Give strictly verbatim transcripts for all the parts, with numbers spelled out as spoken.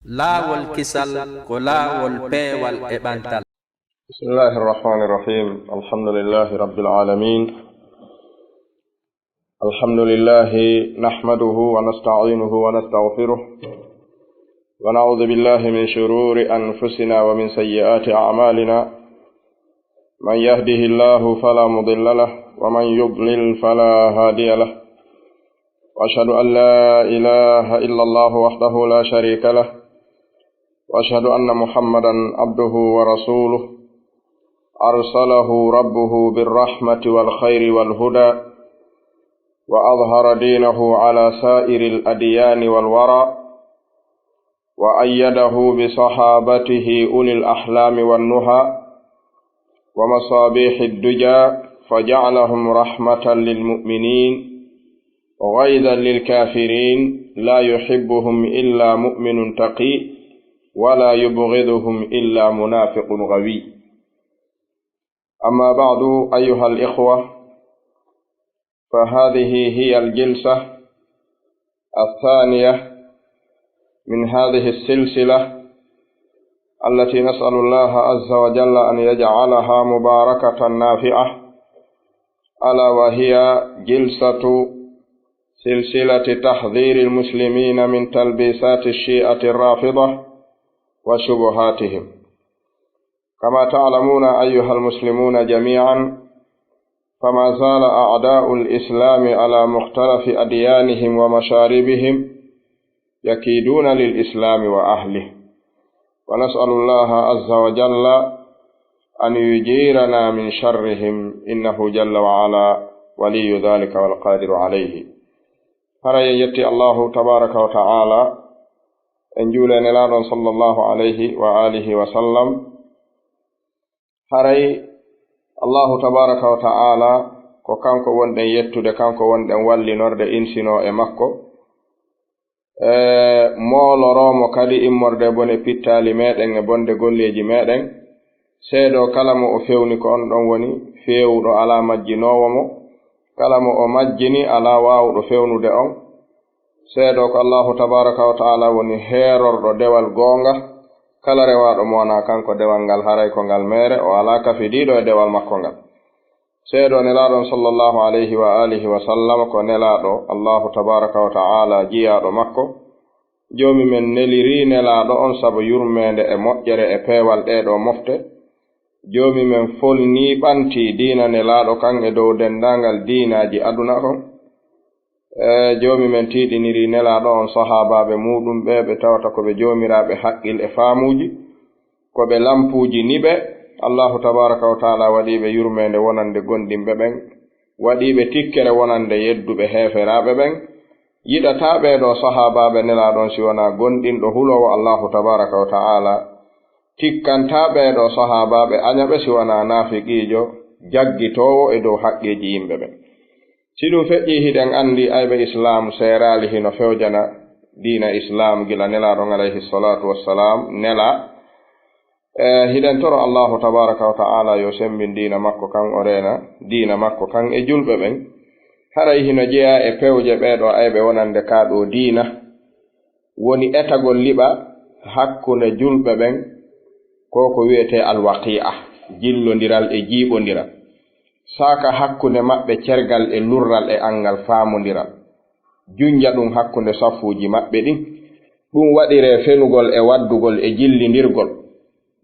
Laawol kisal ko laawol peewal e ɓantal. بسم الله الرحمن الرحيم. الحمد لله رب العالمين. الحمد لله نحمده ونستعينه ونستغفره، ونعوذ بالله من شرور أنفسنا ومن سيئات أعمالنا. من يهده الله فلا مضل له، ومن يضلل فلا هادي له. وأشهد أن لا إله إلا الله وحده لا شريك له، وأشهد أن محمدا عبده ورسوله، أرسله ربه بالرحمة والخير والهدى، وأظهر دينه على سائر الأديان والورى، وأيده بصحابته أولي الأحلام والنهى، ومصابيح الدجى، فجعلهم رحمة للمؤمنين، غيظا للكافرين، لا يحبهم إلا مؤمن تقي، ولا يبغضهم إلا منافق غوي. أما بعد، أيها الإخوة، فهذه هي الجلسة الثانية من هذه السلسلة التي نسأل الله عز وجل أن يجعلها مباركة نافعة، ألا وهي جلسة سلسلة تحذير المسلمين من تلبيسات الشيعة الرافضة وشبهاتهم. كما تعلمون أيها المسلمون جميعا، فما زال أعداء الإسلام على مختلف أديانهم ومشاربهم يكيدون للإسلام وأهله، ونسأل الله عز وجل أن يجيرنا من شرهم، إنه جل وعلا ولي ذلك والقادر عليه. Hara en yetti Allahu tabaraka wa ta'ala, en juule Nelaaɗo on sallallahu alayhi wa alihi wa sallam. Haray Allahu tabaraka wa ta'ala ko kanko wonɗen yettude, kanko wonɗen wallinorde, insinoo e makko. E mooloroo mo kadi immorde e bone pittaali meɗen e bonde golleeji meɗen. Seedoo kala mo o fewni ko on ɗon woni feewuɗo, alaa majjinoowo mo. Kala mo o majjini alaa waawuɗo fewnude on. Seedoo ko Allahu tabaraka wa ta'ala woni heerorɗo dewal goonga. Kala rewaaɗo mo wanaa kanko dewal ngal, haray ko ngal meere, o alaa kafidiiɗo e dewal makko ngal. Seedoo Nelaaɗo on sallallahu alayhi wa alihi wa sallam ko Nelaaɗo Allahu tabaraka wa ta'ala, jiyaaɗo makko. Joomi men nelirii Nelaaɗo on sabu yurmeende e moƴƴere e peewal ɗee ɗoo mofte. Joomi men folnii, ɓantii diina Nelaaɗo kan e dow denndaangal diinaaji aduna on. E, Joomi men tiiɗinirii Nelaaɗo on sahaabaaɓe muuɗum ɓee, ɓe tawata ko ɓe joomiraaɓe haqqil e faamuuji, ko ɓe lampuuji niɓe. Allahu tabaraka wa ta'ala waɗii ɓe yurmeende wonande gomɗinɓe ɓen, waɗii ɓe tikkere wonande yedduɓe heeferaaɓe ɓen. Yiɗataa ɓee ɗoo sahaabaaɓe Nelaaɗo on si wanaa gomɗinɗo huloowo Allahu tabaraka wa ta'ala. Tikkantaa ɓee ɗoo sahaabaaɓe añaɓe si wanaa naafiqiijo jaggitoowo e dow haqqeeji yimɓe ɓen. Si ɗum feƴƴii, hiɗen anndi ayɓe Islaam seeraali hino fewjana diina Islaam gila Nelaaɗo on alayhi salatu wassalaam nelaa. E, hiɗen toro Allahu tabaraka wa ta'ala yo semmbin diina makko kan, o reena diina makko kan e julɓe ɓen. Haray hino jeyaa e pewje ɓee ɗoo ayɓe wonande kaa ɗoo diina, woni etagol liɓa hakkunde julɓe ɓen, ko ko wi'etee alwaqi'a, jillondiral e jiiɓondiral. Saaka hakkunde maɓɓe cergal e lurral e anngal faamondiral. Junja ɗum hakkunde safuuji maɓɓe ɗin. Ɗum waɗiree fenugol e waddugol e jillindirgol.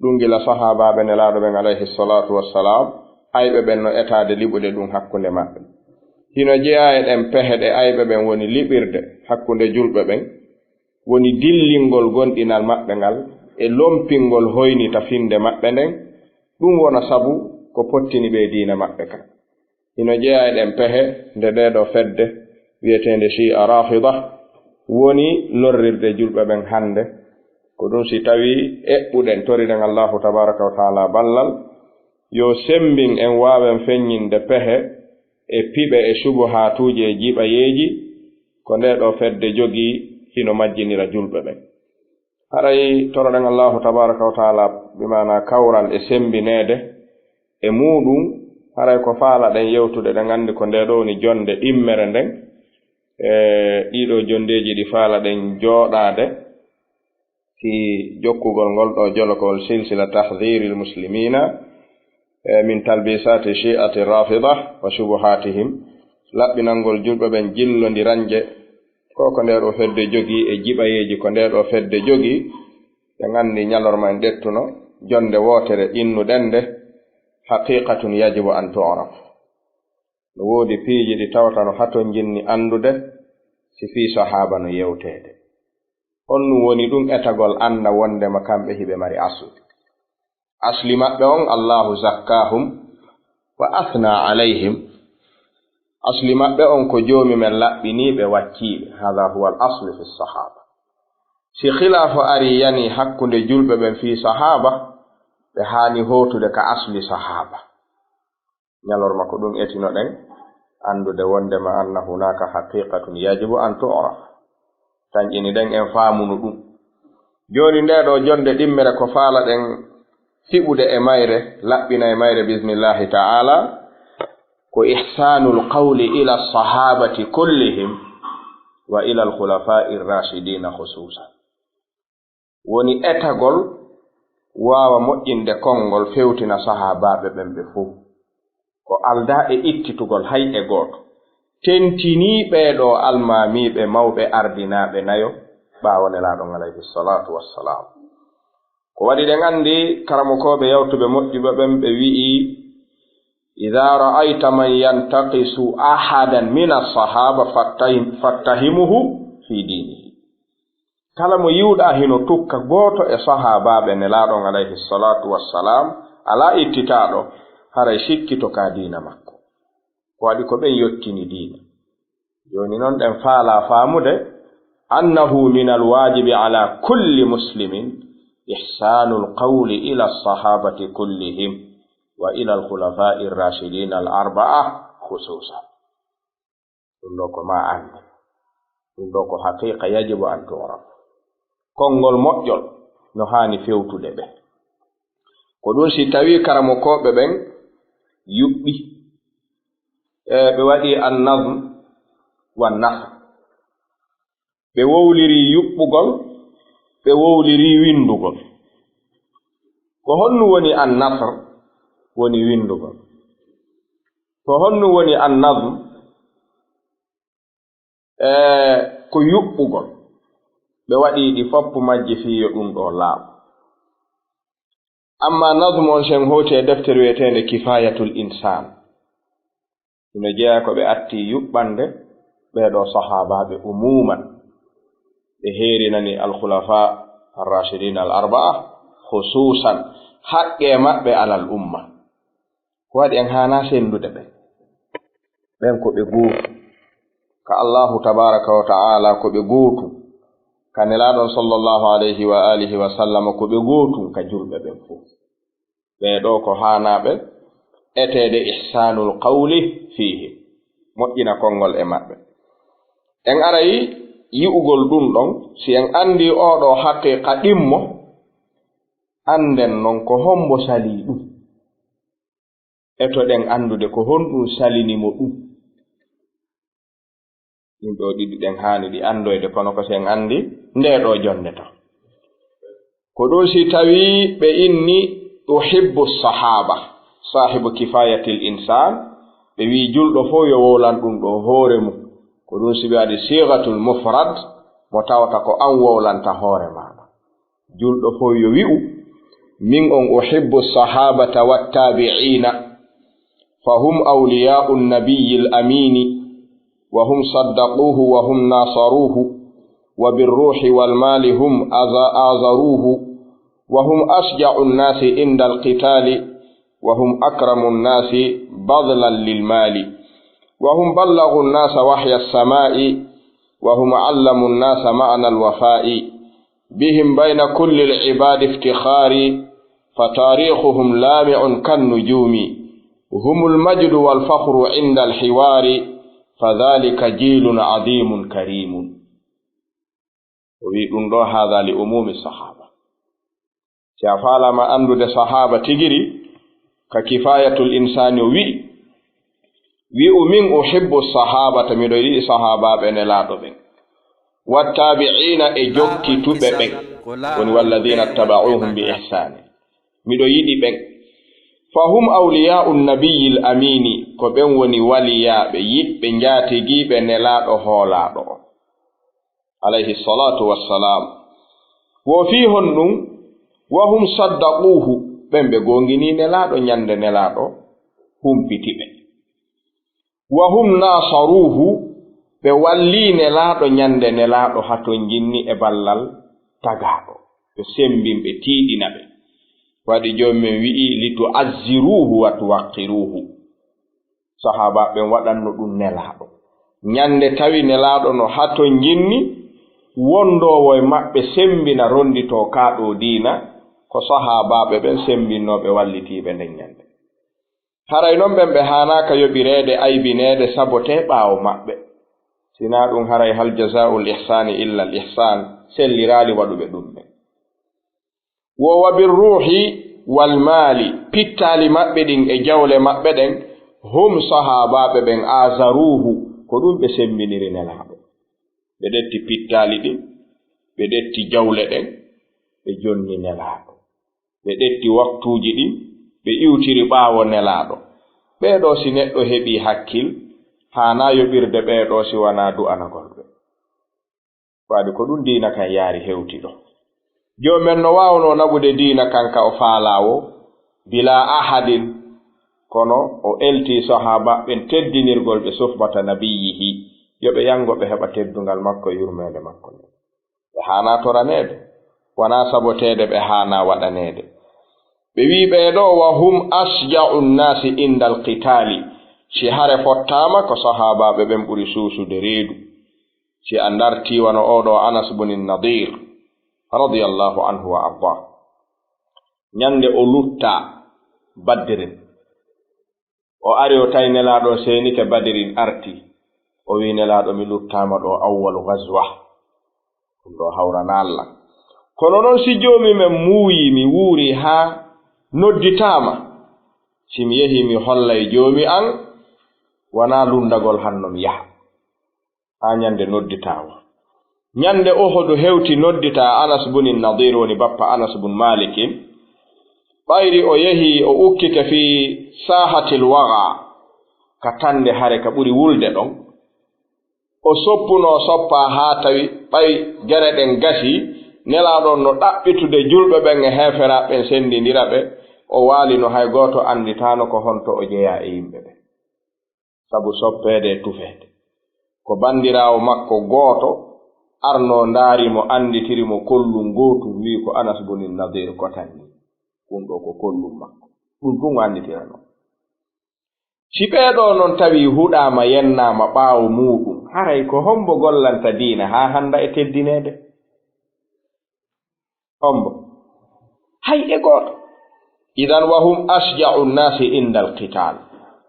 Ɗum gila sahaabaaɓe Nelaaɗo ɓen alayhi salatu wassalaam, ayɓe ɓen no etaade liɓude ɗum hakkunde maɓɓe. Hino jeyaa e ɗen pehe ɗe ayɓe ɓen woni liɓirde hakkunde julɓe ɓen, woni dillingol gomɗinal maɓɓe ngal e lompingol hoynita finde maɓɓe nden, ɗum wona sabu ko pottini ɓe diina maɓɓe kan. Hino jeyaa e ɗen pehe nde ndee ɗoo fedde wi'eteende Shi'a Rafida woni lorrirde julɓe ɓen hannde. Ko ɗum si tawii eɓɓuɗen, toriɗen Allahu tabaraka wa ta'ala ballal, yo semmbin en, waawen feññinde pehe e piɓe e subuhaatuuji e jiɓayeeji ko ndee ɗoo fedde jogii, hino majjinira julɓe ɓen. Haray toroɗen Allahu tabaraka wa ta'ala, bi maanaa kawral e semmbineede e muuɗum, haray ko faalaɗen yewtude, ɗen anndi ko ndee ɗoo woni jonnde ɗimmere nden. E ɗii ɗoo jonndeeji ɗi faalaɗen jooɗaade, Ki jokkugol ngol ɗo jolokowol silsila tahdhiril muslimina, e, min talbisati shi'ati rafida wa shubuhatihim, laɓɓinangol julɓe ɓen jillondiranje, ko ko nde ɗo fedde jogi e jiɓayeeji ko nde ɗo fedde jogi, ɓe nganndi ñalorma en ɗettuno, jonde wootere innuɗen nde, haqiqatun yajibu an tu'raf. No woodi piiji ɗi tawata no hatonjinni anndude si fii sahaaba no yewteede. Honɗum woni ɗum etagol annda wondema kamɓe hiɓe mari asli? Asli maɓɓe on, Allahu zakkahum wa athna alayhim. Asli maɓɓe on ko Joomi men laɓɓiniiɓe, wacciiɓe. Hada huwa al aslu fi sahaaba. Si khilaafu ari yani hakkunde julɓe ɓen fii sahaaba, ɓe haani hootude ka asli sahaaba. Ñalorma ko ɗum etinoɗen, anndude wondema anna hunaka haqiqatun yajibu an tu'raf. Tanƴiniɗen en faamunu ɗum. Jooni nde ɗo jonde ɗimmere ko faalaɗen fiɓude e mayre, laɓɓina e mayre bismillahi ta'ala, ko ihsanul qawli ila sahabati kullihim wa ila al khulafa'i rashidina khususan. Woni etagol waawa moƴƴinde konngol fewtina sahaabaaɓe ɓen ɓe fow. Ko aldaa e ittitugol hay e gooto. Tentinii ɓee ɗoo almaamiiɓe mawɓe ardinaaɓe nayo ɓaawo Nelaaɗo on alayhi salatu wassalam. Ko waɗi ɗen anndi karamokooɓe yawtuɓe moƴƴuɓe ɓen ɓe wi'i, "Idha ra'ayta man yantaqisu ahadan min as-sahaba fattahim-, fattahimuhu fi dinihi." Kala mo yi'uɗaa hino tukka gooto e sahaabaaɓe Nelaaɗo on alayhi salatu wassalam, alaa ittitaaɗo, haray sikkito ka diina makko. Ko waɗi ko ɓen yottini diina. Jooni non ɗen faalaa faamude, annahu min al wajibi ala kulli muslimin ihsanul qawli ila sahabati kullihim wa ila al khulafa'i rashidin al arba'a khususan. Ɗum ɗo ko ma anndi. Ɗum ɗo ko haqiqa yajibu an tu'raf. Konngol moƴƴol no haani fewtude ɓe. Ko ɗum si tawi karamokooɓe ɓen yuɓɓi, e ɓe waɗi an-nazm wan nasr. Ɓe wowliri yuɓɓugol, ɓe wowliri winndugol. Ko honɗum woni an-nasr? Woni winndugol. Ko honɗum woni an-nazm? E ko yuɓɓugol. Ɓe waɗi ɗi foppu majji fii yo ɗum ɗo laaɓu. Amma nazmu on, sen hoti e deftere wi'eteende Kifayatul Insan. Hino jeyaa ko ɓe atti yuɓɓande ɓee ɗoo sahaabaaɓe umuman. Ɓe heerinani al-khulafa ar-rashidin al-arba'a khususan, haqqe maɓɓe alal umma. Ko waɗi en haanaa senndude ɓen. Ɓen ko ɓe gootu. Ka Allahu tabaraka wa ta'ala ko ɓe gootu. Ka Nelaaɗo on sallallahu alayhi wa alihi wa sallam ko ɓe gootu ka julɓe ɓen fow. Ɓee ɗoo ko haanaaɓe eteede ihsanul qawli fihim. Moƴƴina konngol e maɓɓe. En aray yi'ugol ɗum ɗon, si en anndi oo ɗoo haqiqa ɗimmo, annden non ko hombo salii ɗum. Etoɗen anndude ko honɗum salini mo ɗum. Ɗin ɗoo ɗiɗi ɗen haani ɗi anndoyde, kono ko si en anndi ndee ɗoo jonnde tan. Ko ɗum si tawii ɓe inni uhibbu sahaba, sahibu kifayatil insan, ɓe wi'i julɗo fow yo wowlan ɗum ɗoo hoore mum. Ko ɗum si ɓe waɗi sigatul mufrad, mo tawata ko an wowlanta hoore maaɗa. Julɗo fow yo wi'u, min on uhibbu sahabata wattabi'ina, fa hum awliya'u nabiyil amini, wa hum saddaquhu wa hum nasaruhu, wa birruhi wal mali hum aza-, azaruhu, wa hum ashja'u nnasi inda alqitali, wa hum akramu nnasi badlan lil mali, wa hum ballagu nnasa wahya as-sama'i, wa hum allamu nnasa ma'na al-wafa'i. Bihim bayna kulli al-ibadi iftikhari, fa tarikhuhum lami'un kan nujumi. Humul majdu wal fakhru inda al-hiwari, fa dhalika jilun adhimun karimun. O wi'i ɗum ɗo, hadha li umumi sahaba. Si a faalaama anndude sahaaba tigiri, ka Kifayatul Insaani o wi'i, wi'u min uhibbu sahabata, miɗo yiɗi sahaabaaɓe Nelaaɗo ɓen. Wattabi'ina, e jokkituɓe ɓen. Woni, "Walladina ttaba'uhum bi ihsani." Miɗo yiɗi ɓen. "Fahum awliya'u nabiyil amini." Ko ɓen woni waliyaaɓe, yiɓɓe, njaatigiiɓe Nelaaɗo hoolaaɗo on, alayhi salatu wassalam. Wo fii honɗum? "Wa hum saddaquhu." Ɓen ɓe goonginii Nelaaɗo, ñande Nelaaɗo humpiti ɓe. "Wa hum nasaruhu." Ɓe wallii Nelaaɗo ñande Nelaaɗo hatonjinni e ballal tagaaɗo. Ɓe sembin ɓe, tiiɗina ɓe. Waɗi Joomi men wi'i, "Li tu'azziruhu wa tuwaqqiruhu." Sahaabaaɓe ɓen waɗanno ɗum Nelaaɗo. Ñande tawi Nelaaɗo no hatonjinni, wondoowo e maɓɓe sembina, ronditoo kaa ɗoo diina, ko sahaabaaɓe ɓen sembinnooɓe, wallitiiɓe nden ñande. Haray non ɓen ɓe haanaaka yoɓireede, aybineede, sabotee ɓaawo maɓɓe. Sinaa ɗum, haray hal jazaa'ul ihsaani illa al ihsaan, selliraali waɗuɓe ɗum ɓen. Wo wa bir ruuhi wal maali, pittaali maɓɓe ɗin e jawle maɓɓe ɗen, hum, sahaabaaɓe ɓen, aazaruuhu, ko ɗum ɓe sembiniri Nelaaɗo. Ɓe ɗetti pittaali ɗin, ɓe ɗetti jawle ɗen, ɓe jonni Nelaaɗo. Ɓe ɗetti waktuuji ɗin, ɓe iwtiri ɓaawo Nelaaɗo. Ɓee ɗoo, si neɗɗo heɓii hakkil, haanaa yoɓirde ɓee ɗoo si wanaa du'anagol ɓe. Waɗi ko ɗum diina kan yaari hewti ɗoo. Joomi men no waawnoo naɓude diina kan ka o faalaa woo, bilaa ahadin, kono o eltii sahaabaaɓe ɓen teddinirgol ɓe suhbata nabiyyihi, yo ɓe yango ɓe heɓa teddungal makko e yurmeende makko nden. Ɓe haanaa toraneede, wanaa saboteede ɓe haanaa waɗaneede. Ɓe wi'i ɓee ɗoo, "Wa hum asja'u nnaasi indal qitaali." Si hare fottaama, ko sahaabaaɓe ɓen ɓuri suusude reedu. Si a dartii wano oo ɗoo Anas bun Nadiir, radiyallahu anhu wa ardaa. Ñande o luttaa Badrin, o ari, o tawi Nelaaɗo seenike Badrin, arti. O wi'i, "Nelaaɗo, mi luttaama ɗoo awwalu gazwa. Ɗum ɗoo hawranaa Alla. Kono non, si Joomi men muuyii, mi wuurii haa nodditaama, si mi yehii, mi hollay Joomi an, wanaa lunndagol hanno mi yaha." Haa ñande nodditaa woo. Ñande Uhudu hewti nodditaa Anas bun Nadiir, woni bappa Anas bun Maalikin. Ɓayri o yehi, o ukkike fii saahatil waga, ka tannde hare ka ɓuri wulde ɗon. O soppunoo soppaa haa tawi ɓay gere ɗen gasii, Nelaaɗo on no ɗaɓɓitude julɓe ɓen e heeferaaɓe ɓen, senndindira ɓe. O waali no hay gooto annditaano ko honto o jeyaa e yimɓe ɓen. Sabu soppeede e tufeede. Ko banndiraawo makko gooto arnoo ndaari mo, annditiri mo kollum ngootum, wi'i ko Anas bun Nadiir kotan nii. Ɗum ɗoo ko kollum makko. Ɗum tun o annditirano. Si ɓee ɗoo non tawi huɗaama, yennaama ɓaawo muuɗum, haray ko hombo gollanta diina haa hannda e teddineede? Hombo? Hay e gooto. Idan, wa hum asja'u nnaasi indal qitaal.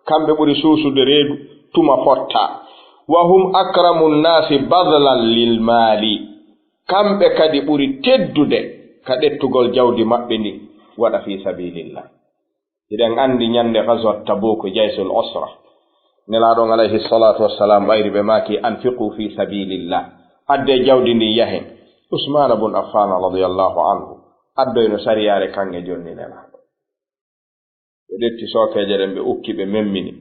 Kamɓe ɓuri suusude reedu tuma fotta. Wa hum akramu nnaasi badlan lil maali. Kamɓe kadi ɓuri teddude ka ƴettugol jawdi maɓɓe ndin, waɗa fii sabiilillah. Hiɗen anndi ñande Gazwat Tabuk, Jaysul Usra, Nelaaɗo on alayhi salaatu wassalaam ɓayri ɓe maaki, "Anfiqu fi sabilillah." Addee jawdi ndin yahen. Usmaana bun Affaana radiyallahu anhu addoyno sariyaare kan e jonni Nelaaɗo. Ɓe ƴetti sookeeje ɗen, ɓe ukki, ɓe memmini.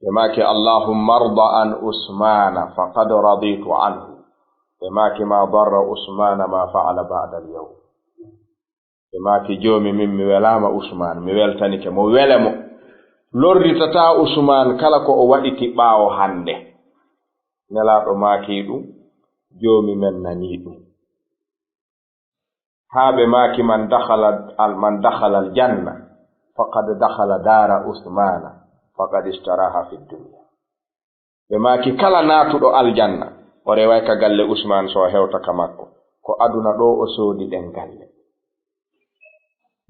Ɓe maaki, "Allahumma arda an Usmaana, faqad raditu anhu." Ɓe maaki, "Ma darra Usmaana ma fa'ala ba'da al-yawm." Ɓe maaki, "Joomi min, mi welaama Usmaan, mi weltanike mo, wele mo. Lorritataa Usmaan kala ko o waɗiti ɓaawo hannde." Nelaaɗo maaki ɗum, Joomi men nanii ɗum. Haa ɓe maaki, "Man dakhala al-, man dakhala al-janna, faqad dakhala daara Usmaana, faqad ishtaraha fi dunya." Ɓe maaki, "Kala naatuɗo aljanna, o reway ka galle Usmaan, so o hewta ka makko. Ko aduna ɗoo o soodi ɗen galle."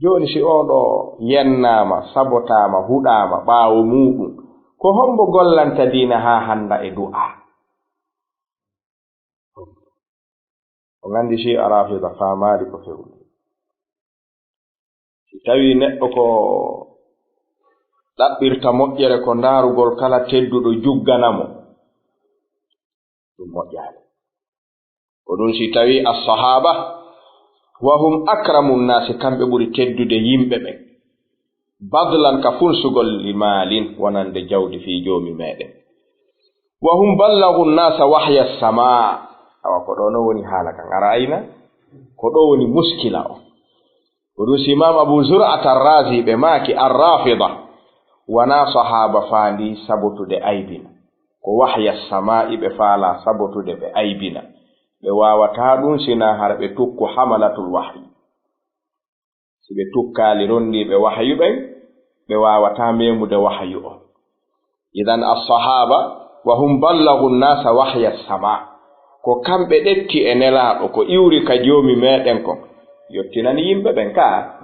Jooni, si oo ɗoo yennaama, sabotaama, huɗaama ɓaawo muuɗum, ko hombo gollanta diina haa hannda e du'aa? On anndi Shi'a Rafida faamaali ko fewndi. Si tawii neɗɗo ko ɗaɓɓirta moƴƴere ko ndaarugol kala tedduɗo juggana mo, ɗum moƴƴaali. Ko ɗum si tawii as-sahaaba, Wa hum akramu nnaasi, kamɓe ɓuri teddude yimɓe ɓen. Badlan, ka funsugol, li maalin, wonande jawdi fii Joomi meɗen. Wa hum ballagu nnaasa wahya samaa. Awa, ko ɗoo non woni haala kan. A ra'ayna? Ko ɗoo woni muskila on. Ko ɗum si Imaam Abu Zur'ata Ar-Raazi ɓe maaki, Ar-Raafida, wanaa sahaaba faandi sabotude aybina. Ko wahya samaa'i ɓe faalaa sabotude ɓe aybina. Ɓe waawataa ɗum sinaa hara ɓe tukku hamalatul wahyi. Si ɓe tukkaali ronndiiɓe wahyu ɓen, ɓe waawataa meemude wahyu on. Idan as-sahaaba wa hum ballagu nnaasa wahya samaa. Ko kamɓe ɗetti e Nelaaɗo ko iwri ka Joomi meɗen kon, yottinani yimɓe ɓen kaa.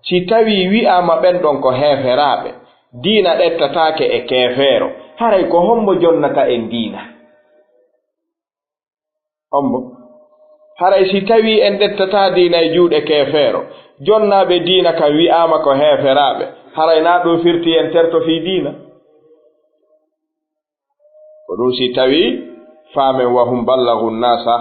Si tawii wi'aama ɓen ɗon ko heeferaaɓe, diina ɗettataake e keefeero, haray ko hombo jonnata en diina? Hombo? Haray si tawii en ɗettataa diina e juuɗe keefeero, jonnaaɓe diina kan wi'aama ko heeferaaɓe, haray naa ɗum firti en terto fii diina? Ko ɗum si tawii faamen, wa hum ballagu nnaasa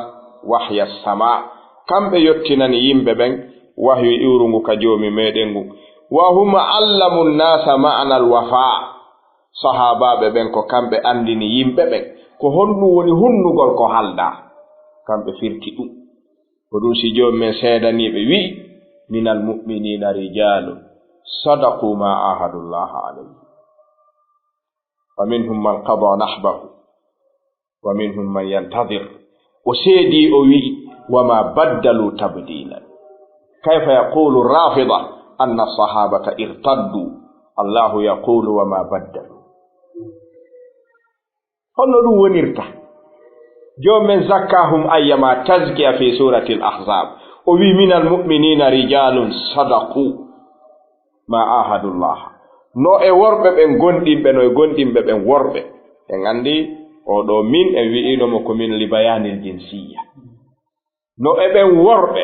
wahya samaa. Kamɓe yottinani yimɓe ɓen wahyu iwrungu ka Joomi meɗen ngun. Wa hum allamu nnaasa ma'na al-wafaa. Sahaabaaɓe ɓen ko kamɓe anndini yimɓe ɓen ko honɗum woni hunnugol ko haldaa. Kamɓe firti ɗum. Ko ɗum si Joomi men seedaniiɓe wi'i, minal mu'miniina rijaalun sadaqu maa aahadu llaaha alayhi. Fa minhum man qadaa nahbahu, wa minhum man yantadir. O seedii, o wi'i, wa maa baddalu tabdiilan. Kayfa yaquulu raafida anna sahaabata irtaddu? Allahu yaquulu, wa maa baddalu. Honno ɗum wonirta? Joomi men zakkaahum ayyama tazkiya fi suuratil Ahzaab. O wi'i, minal mu'miniina rijaalun sadaqu maa aahadu llaaha. No e worɓe ɓen gomɗinɓe, no e gomɗinɓe ɓen worɓe. En anndi, oo ɗoo min, en wi'iino mo ko min li bayaanil jinsiyya. No e ɓen worɓe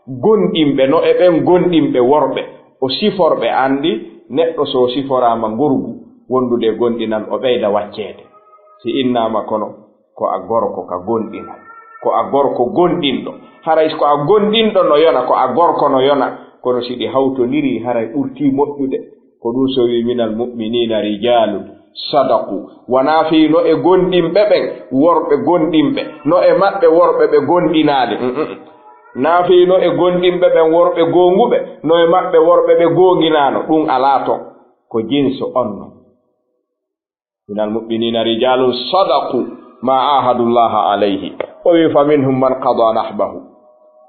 gomɗinɓe, no e ɓen gomɗinɓe worɓe. O siforɓe, anndi, neɗɗo so siforaama ngorgu, wondude e gomɗinal, o ɓeyda wacceede. Si innaama kono, ko a gorko ka gomɗinal. Ko a gorko gomɗinɗo. Haray ko a gomɗinɗo no yona, ko a gorko no yona. Kono si ɗi hawtondirii, haray ɓurtii moƴƴude. Ko ɗum so wi'i, minal mu'miniina rijaalun sadaqu. Wanaa fii no e gomɗinɓe ɓen worɓe gomɗinɓe, no e maɓɓe worɓe ɓe gomɗinaali. Mm, mm. Naa fii no e gomɗinɓe ɓen worɓe goonguɓe, no e maɓɓe worɓe ɓe goonginaano. Ɗum alaa ton. Ko jinsu on non. Minal mu'miniina rijaalun sadaqu maa aahadu llaaha alayhi. O wi'i, fa minhum man qadaa nahbahu.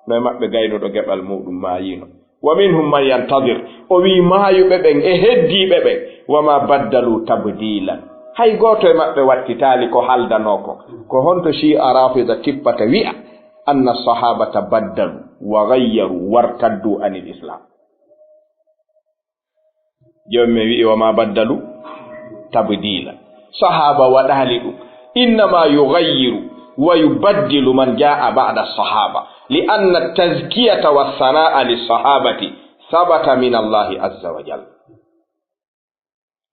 No e maɓɓe gaynuɗo geɓal muuɗum maayiino. Wa minhum man yantadir. O wi'i, maayuɓe ɓen e heddiiɓe ɓen, wa maa baddalu tabdiilan. Hay gooto e maɓɓe wattitaali ko haldanoo kon. Ko honto Shi'a Raafida tippata wi'a, anna sahaabata baddalu wa gayyaru wartaddu anil Islaam? Joomi men wi'i, wa maa baddalu tabdiila. Sahaaba waɗaali ɗum. Innama yugayyiru wa yubaddilu man jaa ba'da sahaaba. Li anna tazkiyata wa sanaa li sahabati sabata min Allahi azza wa jalla.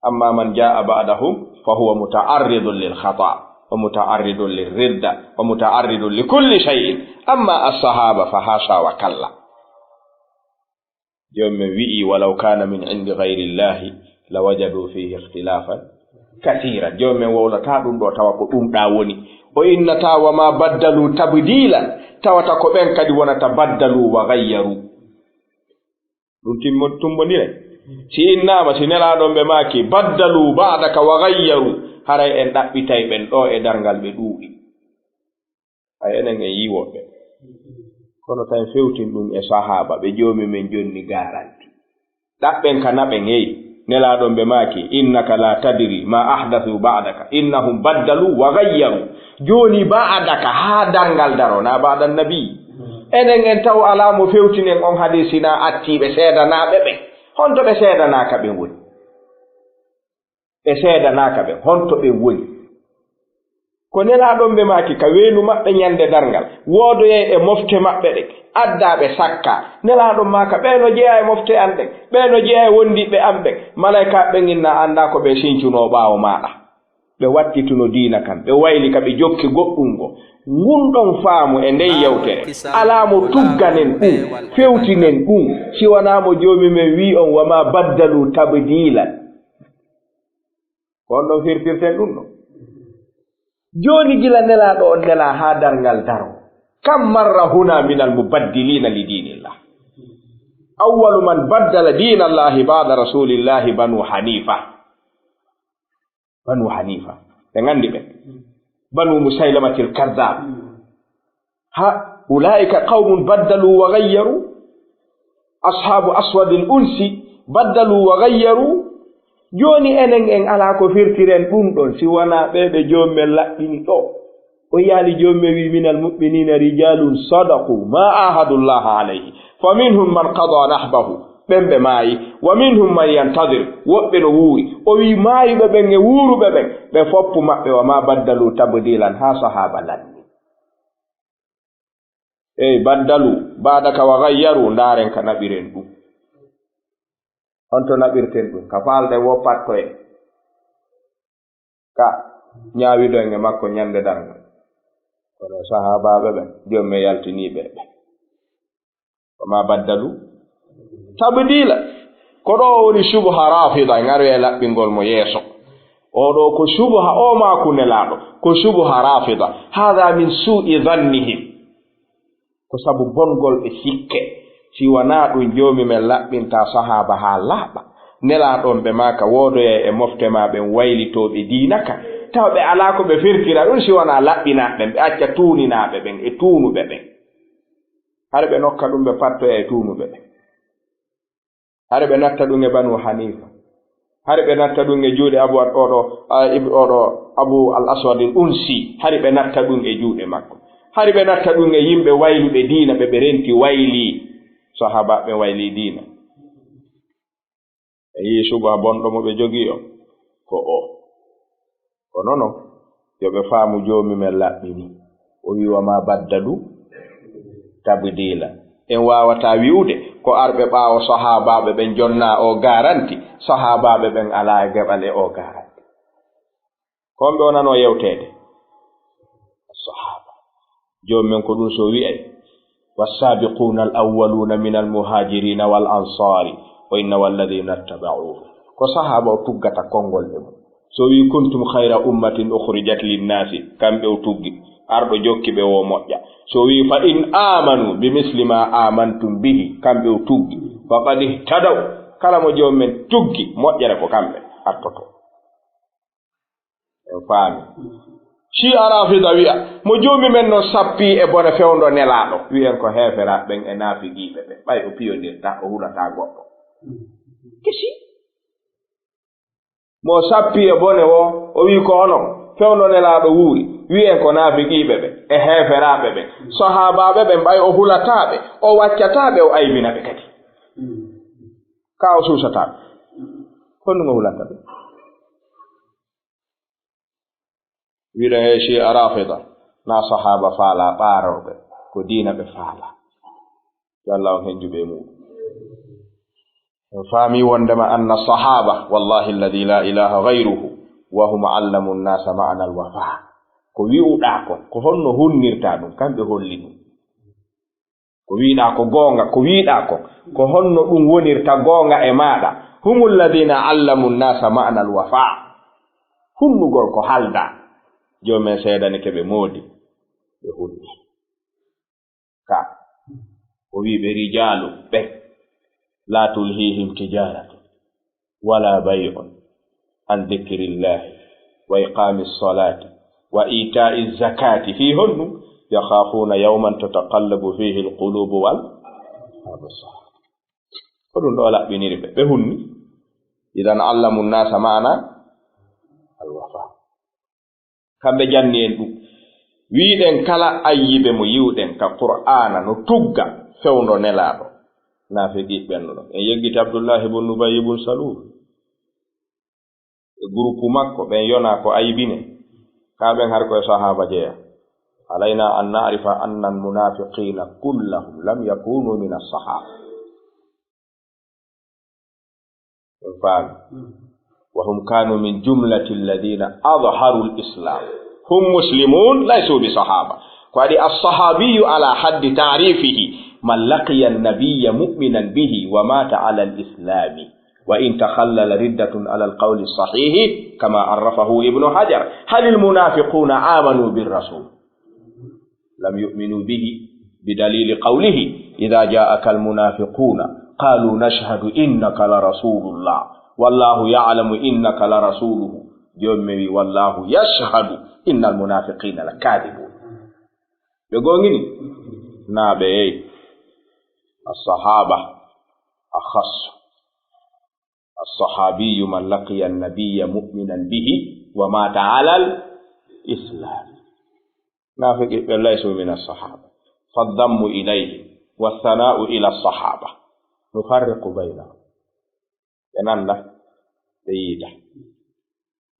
Amma man jaa ba'dahum fa huwa muta'arridun lil khata wa muta'arridun lir ridda wa muta'arridun li kulli shay'in. Amma as-sahaba fa hasha wa kalla. Joomi men wi'i, walaw kaana min indi gayri llahi la wajadu fihi ikhtilafan kathiran. Joomi men wowlataa ɗum ɗo tawa ko ɗum ɗa woni. O innataa wa ma baddalu tabdilan, tawata ko ɓen kadi wonata baddalu wa gayyaru. Ɗum timmo-, tumbondire. Si innaama, si Nelaaɗo ɓe maaki, baddalu ba'daka wa gayyaru, haray en ɗaɓɓitay ɓen ɗo e darngal ɓe ɗuuɗi. Ay, enen en yii woɓɓe. Kono tawi fewtin ɗum e sahaaba ɓe Joomi men jonni garanti. Ɗaɓɓen ka naɓen, hey, Nelaaɗo ɓe maaki, innaka la tadri ma ahdathu ba'daka, innahum baddalu wa gayyaru. Jooni ba'daka haa darngal daro, na ba'da nabi. Enen en taw alaa mo fewtinen on hadisi na attiiɓe seedanaaɓe ɓe. Honto ɓe seedanaaka ɓen woni? Ɓe seedanaaka ɓe, honto ɓe woni? Ko Nelaaɗo ɓe maaki ka weenu maɓɓe ñande darngal, woodoyay e mofte maɓɓe ɗen, addaa ɓe sakka. Nelaaɗo maaka, ɓee no jeyaa e mofte an ɗen, ɓee no jeyaa e wondiɓɓe an ɓen. Malaykaaɓe ɓen inna anndaa ko ɓe sincunoo ɓaawo maaɗa. Ɓe wattituno diina kan, ɓe wayli ka, ɓe jokki goɗɗum go. Ngun ɗon faamu e nden yewtere, alaa mo tugganen ɗum, fewtinen ɗum, si wanaa mo Joomi men wi'i on, "Wa ma baddalu tabdilan." Ko on ɗon firtirten ɗum ɗo. Jooni gila Nelaaɗo on nelaa haa darngal daro, kam marra huna min al mubaddilina li diinillah? Awwalu man baddala diinallahi ba'da rasulillahi Banu Hanifa. Banu Hanifa. Ɓe nganndi ɓe. Banu Musaylamatil Kaddaab. Ha, ulaa'ika qawmun baddalu wa ghayyaru. Ashaabu Aswadil Unsi baddalu wa ghayyaru. Jooni enen en alaa ko firtiren ɗum ɗon, si wanaa ɓee ɓe Joomi men laɓɓini ɗo. O yaali Joomi men wi, "Minal mu'minina rijalun sadaqu ma ahadullaha alayhi, fa minhum man qada nahbahu." Ɓen ɓe maayi, "Wa minhum man yantadir." Woɓɓe no wuuri. O wi, "Maayuɓe ɓen e wuuruɓe ɓen, ɓe foppu maɓɓe, wa ma baddalu tabdilan," haa sahaaba lanni. Ey, baddalu, baada ka wa gayyaru, ndaaren ka naɓiren ɗum. On to naɓirten ɗum, ka faalde wo pattoye. Ka ñaawiɗo en e makko ñande darngal. Kono sahaabaaɓe ɓen, Joomi men yaltiniiɓe ɓe. Wa ma baddalu tabdila. Ko ɗo woni subha Rafida, en aroya e laɓɓingol mo yeeso. O ɗo ko subha, o maaku Nelaaɗo, ko subha Rafida. Hada min su'i dhannihim. Ko sabu bongol ɓe sikke. Si wanaa ɗum, Joomi men laɓɓinta sahaaba haa laaɓa. Nelaaɗo on ɓe maaka woodoya e mofte maa ɓen waylitooɓe diina kan. Tawa ɓe alaa ko ɓe firtira ɗum si wanaa laɓɓinaaɓe ɓen, ɓe acca tuuninaaɓe ɓen e tuunuɓe ɓen. Hari ɓe nokka ɗum ɓe pattoya e tuunuɓe ɓen. Hari ɓe natta ɗum e Banu Hanifa. Hari ɓe natta ɗum e juuɗe Abu At-, oɗo, a, Ib-, oɗo Abu Al-Aswad Al-Unsi. Hari ɓe natta ɗum e juuɗe makko. Hari ɓe natta ɗum e yimɓe wayluɓe diina ɓe, ɓe renti wayli. Sahaaba ɓe wayli diina. E yii suba bonɗo mo ɓe jogii o, ko o. Kono non, yo ɓe faamu Joomi men laɓɓini. O wi, "Wa ma baddalu tabdila." En waawataa wi'ude ko arɓe ɓaawo sahaabaaɓe ɓen jonnaa o garanti, sahaabaaɓe ɓen alaa e geɓal e o garanti. Ko on ɓe wonanoo yewteede? Sahaaba. Joom men ko ɗum so wi'ay, "Wassaabiquuna al-awwaluuna mina al-muhaajiriina wal ansaari, wa inna walladhiina ittaba'uuhu." Ko sahaaba o tuggata konngol e mum. So wi'i, "Kuntum khayra ummatin ukhrijat linnaasi," kamɓe o tuggi. Arɗo jokki ɓe wo moƴƴa. So wi'i, "Fa in aamanu bi misli ma aamantum bihi," kamɓe o tuggi. "Faqad ihtadaw." Kala mo joom men tuggi, moƴƴere ko kamɓe artoto. En faami. Shi'a Rafida wi'a, mo Joomi men non sappi e bone fewndo Nelaaɗo, wi'en ko heeferaaɓe ɓen e naafiqiiɓe ɓen, ɓay o piyondirta, o hulataa goɗɗo. Kesi. Mo sappi e bone wo, o wi'i ko onon, fewndo Nelaaɗo wuuri, wi'en ko naafiqiiɓe ɓen e heeferaaɓe ɓen, sahaabaaɓe ɓen, ɓay o hulataa ɓe, o waccataa ɓe, o aybina ɓe kadi. Ka o suusataa ɓe. Honɗum o hulata ɓe? Wiɗa he Shi'a Rafida, na sahaaba faala ɓaarorɓe, ko diina ɓe faala. Yo Allah on henjuɓe e muɗum. En faami wondema anna sahaaba, wallahi alladhi la ilaha ghayruhu, wa hum allamu nnasa ma'na alwafa. Ko wi'uɗa kon, ko honno hunnirta ɗum, kamɓe holli ɗum. Ko wi'uɗa ko goonga, ko wi'uɗa ko, ko honno ɗum wonirta goonga e maaɗa? Humul ladhina allamu nnasa ma'na alwafa. Hunnugol ko halda. Joomen seedanike ɓe moodi, ɓe hunni. Ka, o wi'i ɓe rijaalu ɓe, la tulhihim tijaratu wala bay'un an dhikrillahi wa iqamis salati wa ita'iz zakati. Fi honɗum? Yakhafuna yawman tataqallabu fihi alqulubu wal absar. Ko ɗum ɗo laɓɓiniri ɓe, ɓe hunni. Idan allamu nnasa ma'na alwafa. Kamɓe janni en ɗum. Wi'ɗen kala ayyibe mo yi'uɗen ka Qur'aana no tugga fewndo Nelaaɗo. Naafiqiiɓe ɓen no ɗon. En yeggiti Abdullahi ibn Ubay ibn Salul. E groupe makko, ɓen yona ko aybine. Ka ɓen har ko e sahaaba jeya. Alayna an na'rifa anna al-munafiqina kullahum lam yakunu min as-sahaba. En faami. وهم كانوا من جملة الذين أظهروا الإسلام. هم مسلمون ليسوا بصحابة. Ko waɗi الصحابي على حد تعريفه من لقي النبي مؤمنا به ومات على الإسلام وإن تخلل ردة على القول الصحيح كما عرفه ابن حجر. هل المنافقون آمنوا بالرسول؟ لم يؤمنوا به بدليل قوله: إذا جاءك المنافقون قالوا نشهد إنك لرسول الله والله يعلم إنك لرسوله. Jomi wi: والله يشهد إن المنافقين لكاذبون. Ɓe gongini? Na ɓe yeyi. الصحابة أخص. الصحابي من لقي النبي مؤمنا به ومات على الإسلام. Naafiqiiɓe ليسوا من الصحابة. فالذم إليهم والثناء إلى الصحابة نفرق بينهم. Ɓe nanda, ɓe yiida.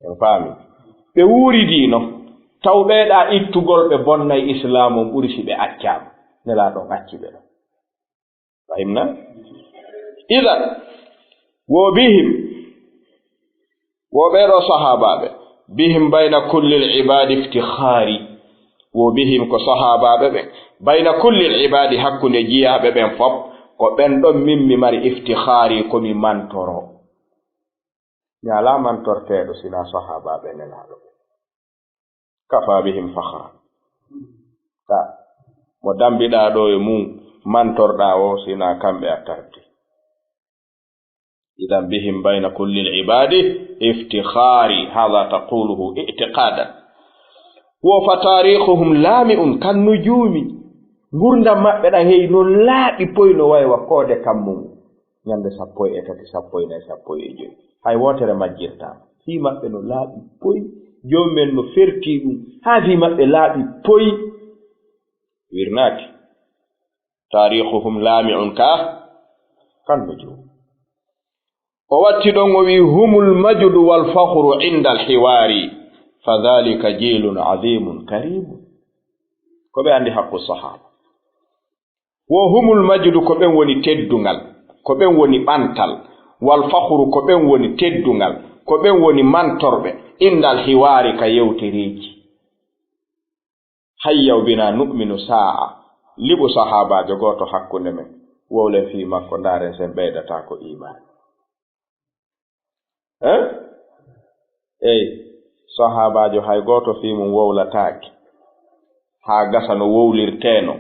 En faami? Ɓe wuuridino, taw ɓeyɗa ittugol ɓe bonnay Islaam on ɓuri si ɓe accaama. Nelaaɗo on acci ɓe ɗon. Fahimna? Idan, wo bihim, wo ɓee ɗoo sahaabaaɓe, bihim bayna kullil ibaadi iftikhaari. Wo bihim ko sahaabaaɓe ɓen, bayna kullil ibaadi, hakkunde jiyaaɓe ɓen fof, ko ɓen ɗon min mi mari iftikhaari, ko mi mantoro. Mi alaa mantorteeɗo sinaa sahaabaaɓe Nelaaɗo ɓen. Kafa bihim fakhran. Ka mo dambiɗaa ɗo e mum, mantorɗaa o, sinaa kamɓe a tardi. Idan bihim bayna kullil ibaadi iftikhaari. Hada taquluhu i'tiqadan. Wo fa taarikhuhum laami'un kan nujuumi. Ngurdam maɓɓe ɗan hey no laaɓi poy no way wa koode kammu ngu. Ñande sappo e tati, sappo e nayi, sappo e joy. Hay wootere majjirtaama. Fii maɓɓe no laaɓi poy. Joomi men no ferti ɗum. Haa fii maɓɓe laaɓi poy. Wirnaaki. Taarikhuhum laami'un ka, kan nujum. O watti ɗon o wi'i, humul majdu wal fakhru indal hiwaari. Fa dhalika jiilun azimun karimun. Ko ɓe anndi haqqu sahaaba. Wo humul majdu, ko ɓen woni teddungal, ko ɓen woni ɓantal, wal fakhru, ko ɓen woni teddungal, ko ɓen woni mantorɓe, indal hiwaari, ka yewtereeji. Hayya bina nu'minu saa'a, liɓu sahaabaajo gooto hakkunde men, wowlen fii makko, ndaaren sen ɓeydataako iimaani. Eh? Eey, sahaabaajo hay gooto fii mum wowlataake, haa gasa no wowlirteeno.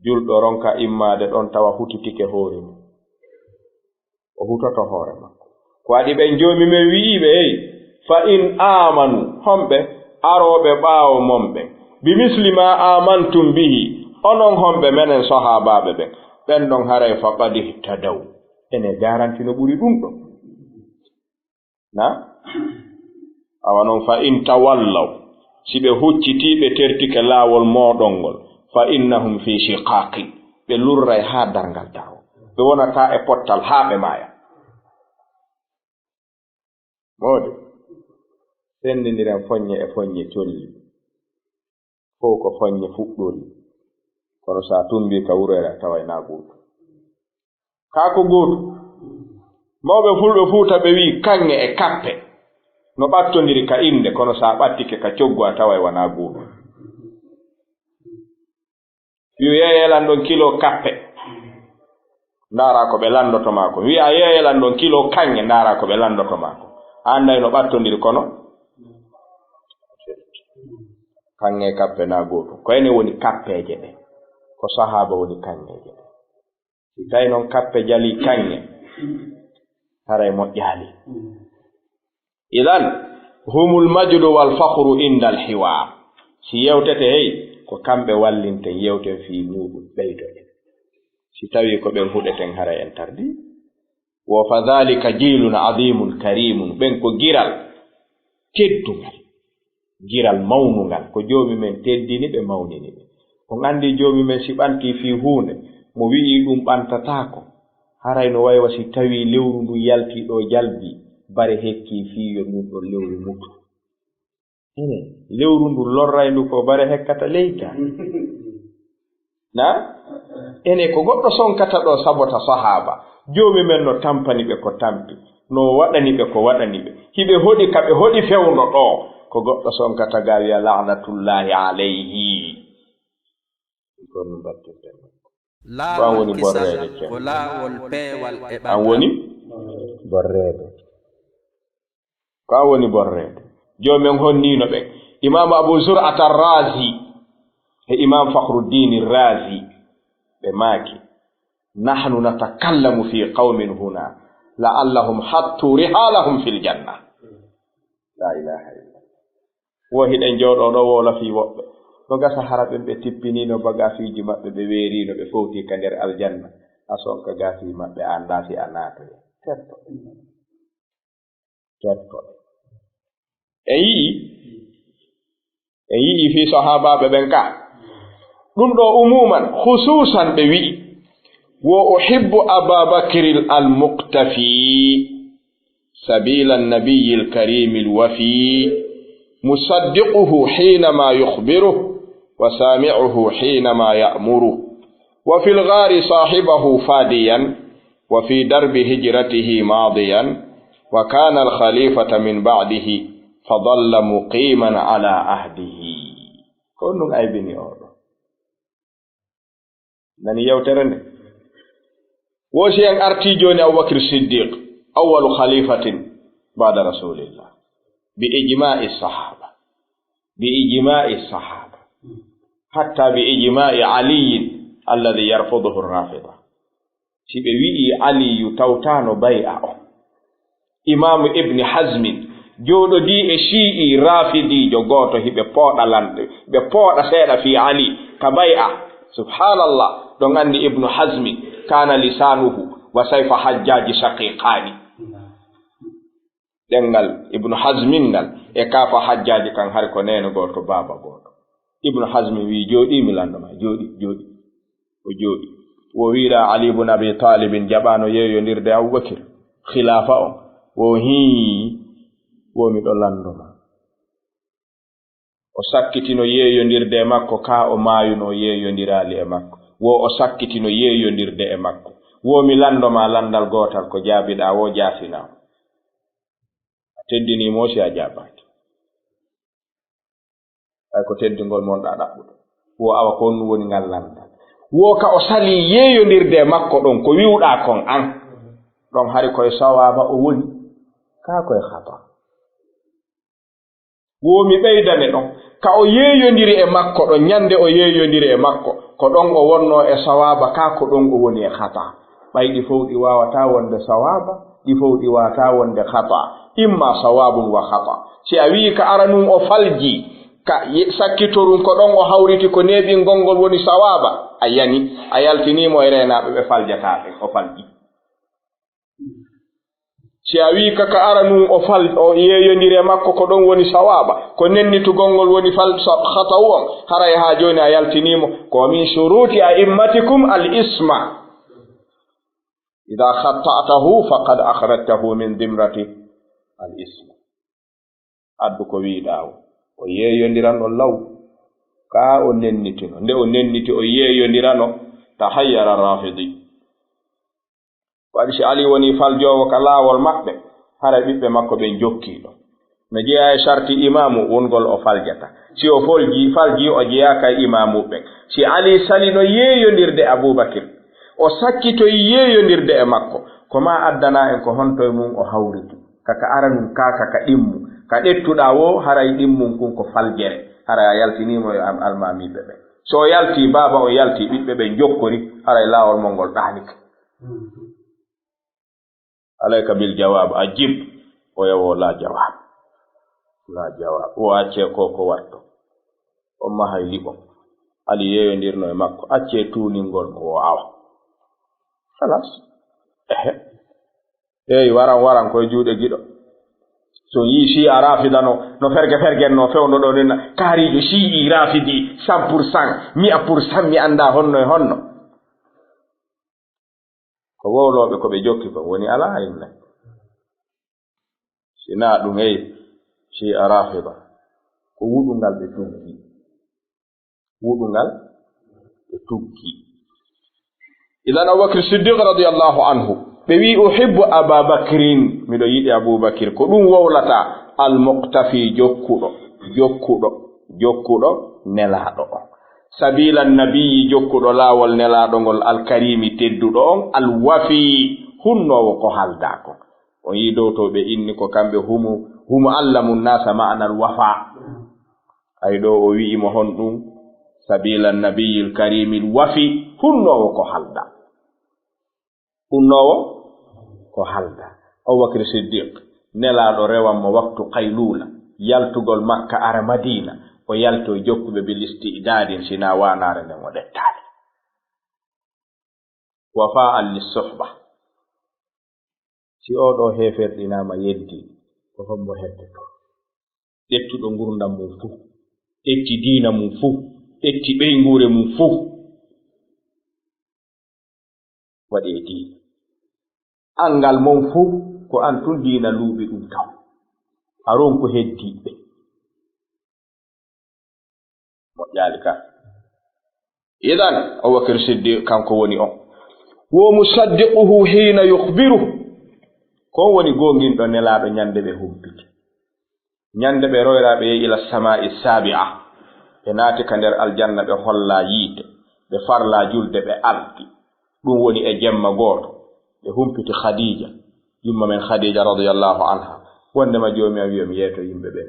Julɗo ronka immaade ɗon tawa hutitike hoore mum. O hutoto hoore makko. Ko waɗi ɓen Joomi men wi'iiɓe, eey, fa in aamanu, homɓe arooɓe ɓaawo mon ɓen, bi misli ma aamantum bihi, onon homɓe menen sahaabaaɓe ɓen, ɓen ɗon haray faqad ihtadaw. Ene garanti no ɓuri ɗum ɗon. Na? Awa non, fa in tawallaw, si ɓe huccitii, ɓe tertike laawol mooɗon ngol, fa innahum fi shiqaqi, ɓe lurray haa darngal tawo. Ɓe wonataa e pottal haa ɓe maaya. Moodi, senndindiren foññe e foññe colli. Fow ko foññe fuɗɗori. Kono so a tumbii ka wuroyre, a taway na gootu. Kaa ko gootu. Mawɓe fulɓe Fuuta ɓe wi'i kaŋŋe e kappe no ɓattondiri ka innde, kono so a ɓattike ka coggu, a taway wanaa gootu. Wi'u yeeyee lan ɗon kilo kappe. Ndaaraa ko ɓe lanndoto maa ko. Wi'aa yeeyee lan ɗon kilo kaŋŋe, ndaaraa ko ɓe lanndoto maa ko. A annday no ɓattondiri kono. Kaŋŋe e kappe na gootum. Ko enen woni kappeeje ɗen. Ko sahaaba woni kaŋŋeeje ɗen. Si tawi non kappe jalii kaŋŋe, haray moƴƴaali. Idan, humul majdu wal fakhru indal hiwaar. Si yewtete hey, ko kamɓe wallinten, yewten fii muuɗum, ɓeydoɗen. Si tawii ko ɓen huɗeten, haray en tardii. Wo fa dhalika jiilun azimun karimun, ɓen ko giral teddungal, giral mawnungal, ko Joomi men teddini ɓe, mawnini ɓe. On anndi Joomi men si ɓantii fii huunde, mo wi'ii ɗum ɓantataako, haray no waywa si tawii lewru ndun yaltii ɗo jalbi, bare hekkii fii yo ndun ɗon lewru mutu. Ene, lewru ndu lorray ndu ko bare hekkata leydi. Na? Ene, ko goɗɗo sonkata ɗo sabota sahaaba. Joomi men no tampani ɓe ko tampi. No waɗani ɓe ko waɗani ɓe. Hiɓe hoɗi ka ɓe hoɗi fewndo ɗoo. Ko goɗɗo sonkata ga wiya la'natullahi alayhi. Ɗum ko ɗum mbattirten. Ko an woni borreede, Ceerno. Ko laawol peewal e ɓantal. An woni borreede. Ko an woni borreede. Joomi en honniino ɓe. Imaamu Abu Zur'ata Razi e Imam Fakhruddin Razi, ɓe maaki, "Nahnu natakallamu fi qawmin huna, la'allahum hattu rihalahum fil janna." La ilaha illallah. Wo hiɗen jooɗoo ɗo woola fii woɓɓe. No gasa hara ɓen ɓe tippiniino bagaasiiji maɓɓe, ɓe weeriino, ɓe fowtii ka nder aljanna. A sonka gaasii maɓɓe, a anndaa si a naatoya. Terto. Terto. En yi'i, en yi'i fii sahaabaaɓe ɓen ka. Ɗum ɗo umuman, khususan ɓe wi'i, "Wa uhibbu Aba Bakr al-Muqtafi." سبيل النبي الكريم الوفي، مصدقه حينما يخبره، وسامعه حينما يأمره، وفي الغار صاحبه فاديا، وفي درب هجرته ماضيا، وكان الخليفة من بعده، فظل مقيما على عهده. Ko ɗum aybini oɗo. Nani yewtere nde? Wo si en artii jooni Abubakr Siddiq, awwalu khalifatin ba'da Rasulillah, bi ijma'i sahaba, bi ijma'i sahaba, hatta bi ijma'i Aliyin alladhi yarfuduhu Rafida. Si ɓe wi'i Aliyu tawtaano bay'a on, Imaamu Ibni Hazmin jooɗodii e Shi'i Raafidiijo gooto, hiɓe pooɗa lanɗe, ɓe pooɗa seeɗa fii Ali ka bay'a. Subhaanallah, ɗon anndi Ibnu Hazmin, "Kaana lisaanuhu wa sayfa Hajjaaji shaqiiqaani." Ɗemngal Ibnu Hazmin ngal e kaafa Hajjaaji kan hari ko neene gooto, baaba gooto. Ibnu Hazmin wi'i, "Jooɗii mi lanndo ma, jooɗii, jooɗii." O jooɗi. Wo wi'uɗaa Ali ibn Abi Talibin jaɓaano yeeyondirde Abubakir, khilaafa on. Wo hii, wo miɗo lanndo ma. O sakkitino yeeyondirde e makko, kaa o maayuno o yeeyondiraali e makko. Wo o sakkitino yeeyondirde e makko. Wo mi lanndo ma lanndal gootal ko jaabiɗaa wo jaafinaa. A teddinii mo si a jaabaaki. Ay ko teddingol mon ɗa ɗaɓɓude. Wo awa ko honɗum woni ngal lanndal. Wo ka o salii yeeyondirde e makko ɗon, ko wi'uɗaa kon an. Ɗon hari koye sawaaba o woni. Kaa koye khata. Wo mi ɓeydane ɗon. Ka o yeeyondiri e makko ɗon, ñande o yeeyondiri e makko, ko ɗon o wonnoo e sawaaba, kaa ko ɗon o woni e khata. Ɓay ɗi fow ɗi waawataa wonde sawaaba, ɗi fow ɗi waawataa wonde khata. Imma sawaabun wa khata. Si a wi'i ka aranun o falji, ka ye-, sakkitorun ko ɗon o hawriti ko neeɓingol ngol woni sawaaba, a yani, a yaltinii mo e reenaaɓe ɓe faljataa ɓen, o falji. Si a wi'i ka, ka aranun o fal-, o yeeyondiri e makko ko ɗon woni sawaaba, ko nennitugol ngol woni fal-, sa-, khatawu on, haray haa jooni a yaltinii mo. Ko min shuruti a'immatikum al-isma. Idha khatta'tahu faqad akhrajtahu min dimrati al-isma. Addu ko wi'uɗaa o. O yeeyondirano law. Kaa o nennitino. Nde o nenniti o yeeyondirano, tahayyara Rafidi. Waɗi si Ali woni faljoowo ka laawol maɓɓe, haray ɓiɓɓe makko ɓen jokkii ɗon. No jeyaa e sarti imaamu wongol o faljata. Si o folji, falji o jeyaaka e imaamu ɓen. Si Ali salino yeeyondirde Abubakir, o sakkitoyi yeeyondirde e makko, ko maa addanaa en ko honto e mun o hawriti. Ka ka aranun kaa ka ka ɗimmu. Ka ɗettuɗaa wo, haray ɗimmun kun ko faljere. Haray a yaltinii mo e am-, almaamiiɓe ɓen. So o yaltii, baaba on yaltii, ɓiɓɓe ɓen jokkori, haray laawol mon ngol ɗaanike. Alayka bil jawab, ajib. O yawo la jawab. La jawab. O accee ko ko watto. On mahay liɓo. Ali yeeyondirno e makko. Accee tuuningol mo o awa. Halas. Ehe. Eey, waran, waran koye juuɗe giɗo. So yii Shi'a Rafida no, no ferge fergen no fewndo ɗo ni na, kaariijo Shi'i Rafidi, cent pour cent, mi'a pour cent, mi anndaa honno e honno. Ko wowlooɓe ko ɓe jokki kon woni alaa inne. Si naa ɗum, ey, Shi'a Rafida, ko wuɗungal ɓe tuggi. Wuɗungal ɓe tuggi. Idan Abubakar Siddiq radiyallahu anhu, ɓe Ɓe wi'i, "Uhibbu Aba Bakrin, miɗo yiɗi Abubakir." Ko ɗum wowlata, "Al-muqtafi, jokkuɗo, jokkuɗo, jokkuɗo Nelaaɗo on. Sabiila nabiyyi, jokkuɗo laawol Nelaaɗo ngol, al-karimi, tedduɗo on, al-wafi, hunnoowo ko haaldaa kon." O yii dow to ɓe inni ko kamɓe humu, humu allamu nasa ma'ana al-wafa. Ay ɗo o wi'i mo honɗum, "Sabiila nabiyyi al-karimi al-wafi, hunnoowo ko haaldaa." Hunnoowo ko haaldaa. Abubakar Siddiq, Nelaaɗo rewan mo waktu qayluula, yaltugol Makka ara Madiina, o yalto e jokkuɓe bil isti'daadin, sinaa waanaare nden o ɗettaali. Wafa'an lis suhba. Si oo ɗoo heeferɗinaama, yeddi, ko hombo heddoto? Ƴettuɗo ngurndan mum fuu, ƴetti diina mum fuu, ƴetti ɓeynguure mum fuu, waɗi e diina. Anngal mon fuu, ko an tun diina luuɓi ɗum taw. A ronku heddiiɓe. Moƴƴaali ka. Idan, Abubakar Siddiq kanko woni on. Wo musaddiquhu hiina yukhbiru. Ko on woni goonginɗo Nelaaɗo ñande ɓe humpiti. Ñande ɓe royraa ɓe yehi ila samaa'i saabi'a. Ɓe naati ka nder aljanna, ɓe hollaa yiite. Ɓe farlaa julde, ɓe arti. Ɗum woni e jemma gooto. Ɓe humpiti Khadija. Yumma men Khadija radiyallahu anha. Wondema Joomi am wi'i mi yeeto yimɓe ɓen.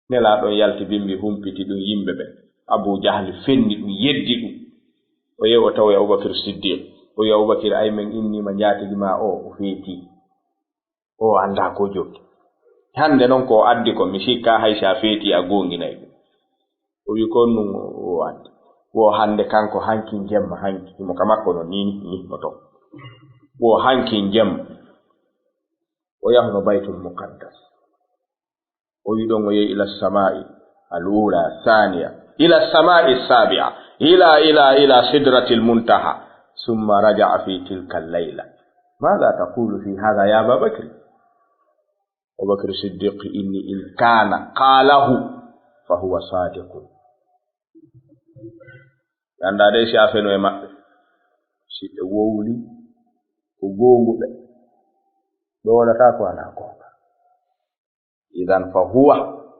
Nelaaɗo on yalti bimbi humpiti ɗum yimɓe ɓen. Abu Jahli fenni ɗum, yeddi ɗum. O yehi o tawi Abubakar Siddiq. O wi'i, "Abubakar, ay men inniima njaatigi ma o, o feeti. O anndaa ko jokki. Hannde non ko o addi ko, mi sikka hay si a feeti a goonginay ɗum." O wi'i, "Ko ɗum o addi?" Wo hannde kanko hanki jemma hanki. Himo ka makko no ni, ni mo to. Wo hanki jemma. O yahno Baytul Muqaddas. O wi'i ɗon o yehi ila samaa'i al-uula, thaniya, ila samaa'i saabi'a, ila, ila, ila sidratil muntaha, summa raja'a fi tilka al-layla. Maadha taqulu fi haadha ya Aba Bakr? Abubakar Siddiq inni, "In kaana qaalahu fa huwa saadiqun." Anndaa dey si a feno e maɓɓe. Si ɓe wowli ko goonguɓe, ɓe wowlataa ko alaa goonga. Idan fa huwa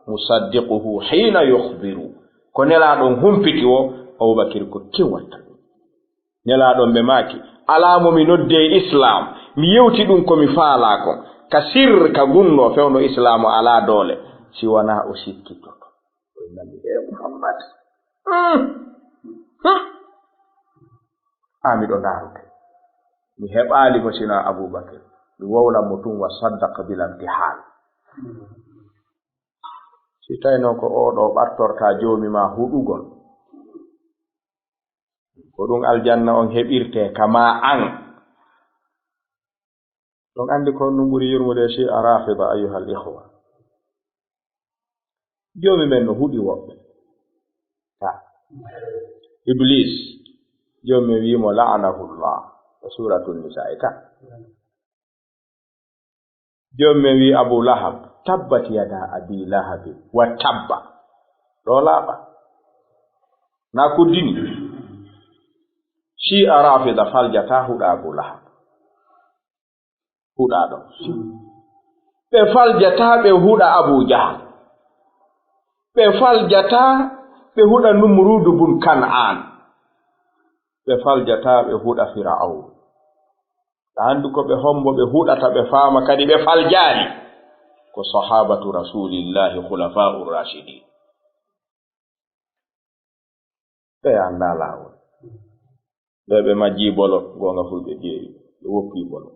musaddiquhu hiina yukhbiru. Ko Nelaaɗo on humpiti wo, Abubakir ko kin watta ɗum. Nelaaɗo on ɓe maaki, alaa mo mi noddi e Islaam, mi yewti ɗum ko mi faalaa kon. Ka sirr, ka gunno fewndo Islaamu alaa doole, si wanaa o sikkitoto. O innami, "Ee Muhammad, hmm, hmm, haa miɗo ndaarude. Mi heɓaali mo sinaa Abubakir. Mi wowlan mo tun wa saddaqa bila imtihaan." Si tawi noon ko oo ɗoo ɓartortaa Joomi maa huɗugol, ko ɗum aljanna on heɓirtee kama an. On anndi ko honɗum ɓuri yurmude e Shi'a Rafida, ayyuhal ikhwa? Joomi men no huɗi woɓɓe. Ha. Iblis, Joomi men wi'i mo, "La'anahullah." E Suuratul Nisa'i ka. Joomi men wi'i Abu Lahab, "Tabbat yada Abi Lahabi wa tabba." Ɗo laaɓa. Na kuddini. Shi'a Rafida faljataa huɗa Abu Lahab. Huɗa ɗo. Ɓe faljataa ɓe huɗa Abu Jahal. Ɓe faljataa ɓe huɗa Numrudu bun Kan'an. Ɓe faljataa ɓe huɗa Fir'aun. Ɓe anndu ko ɓe hombo ɓe huɗata, ɓe faama kadi ɓe faljaali. Ko sahabatu Rasulillahi khulafa'ur rashidin. Ɓe anndaa laawol. Ɓe, ɓe majjii bolo, goonga fulɓe jeeri, ɓe woppii bolo.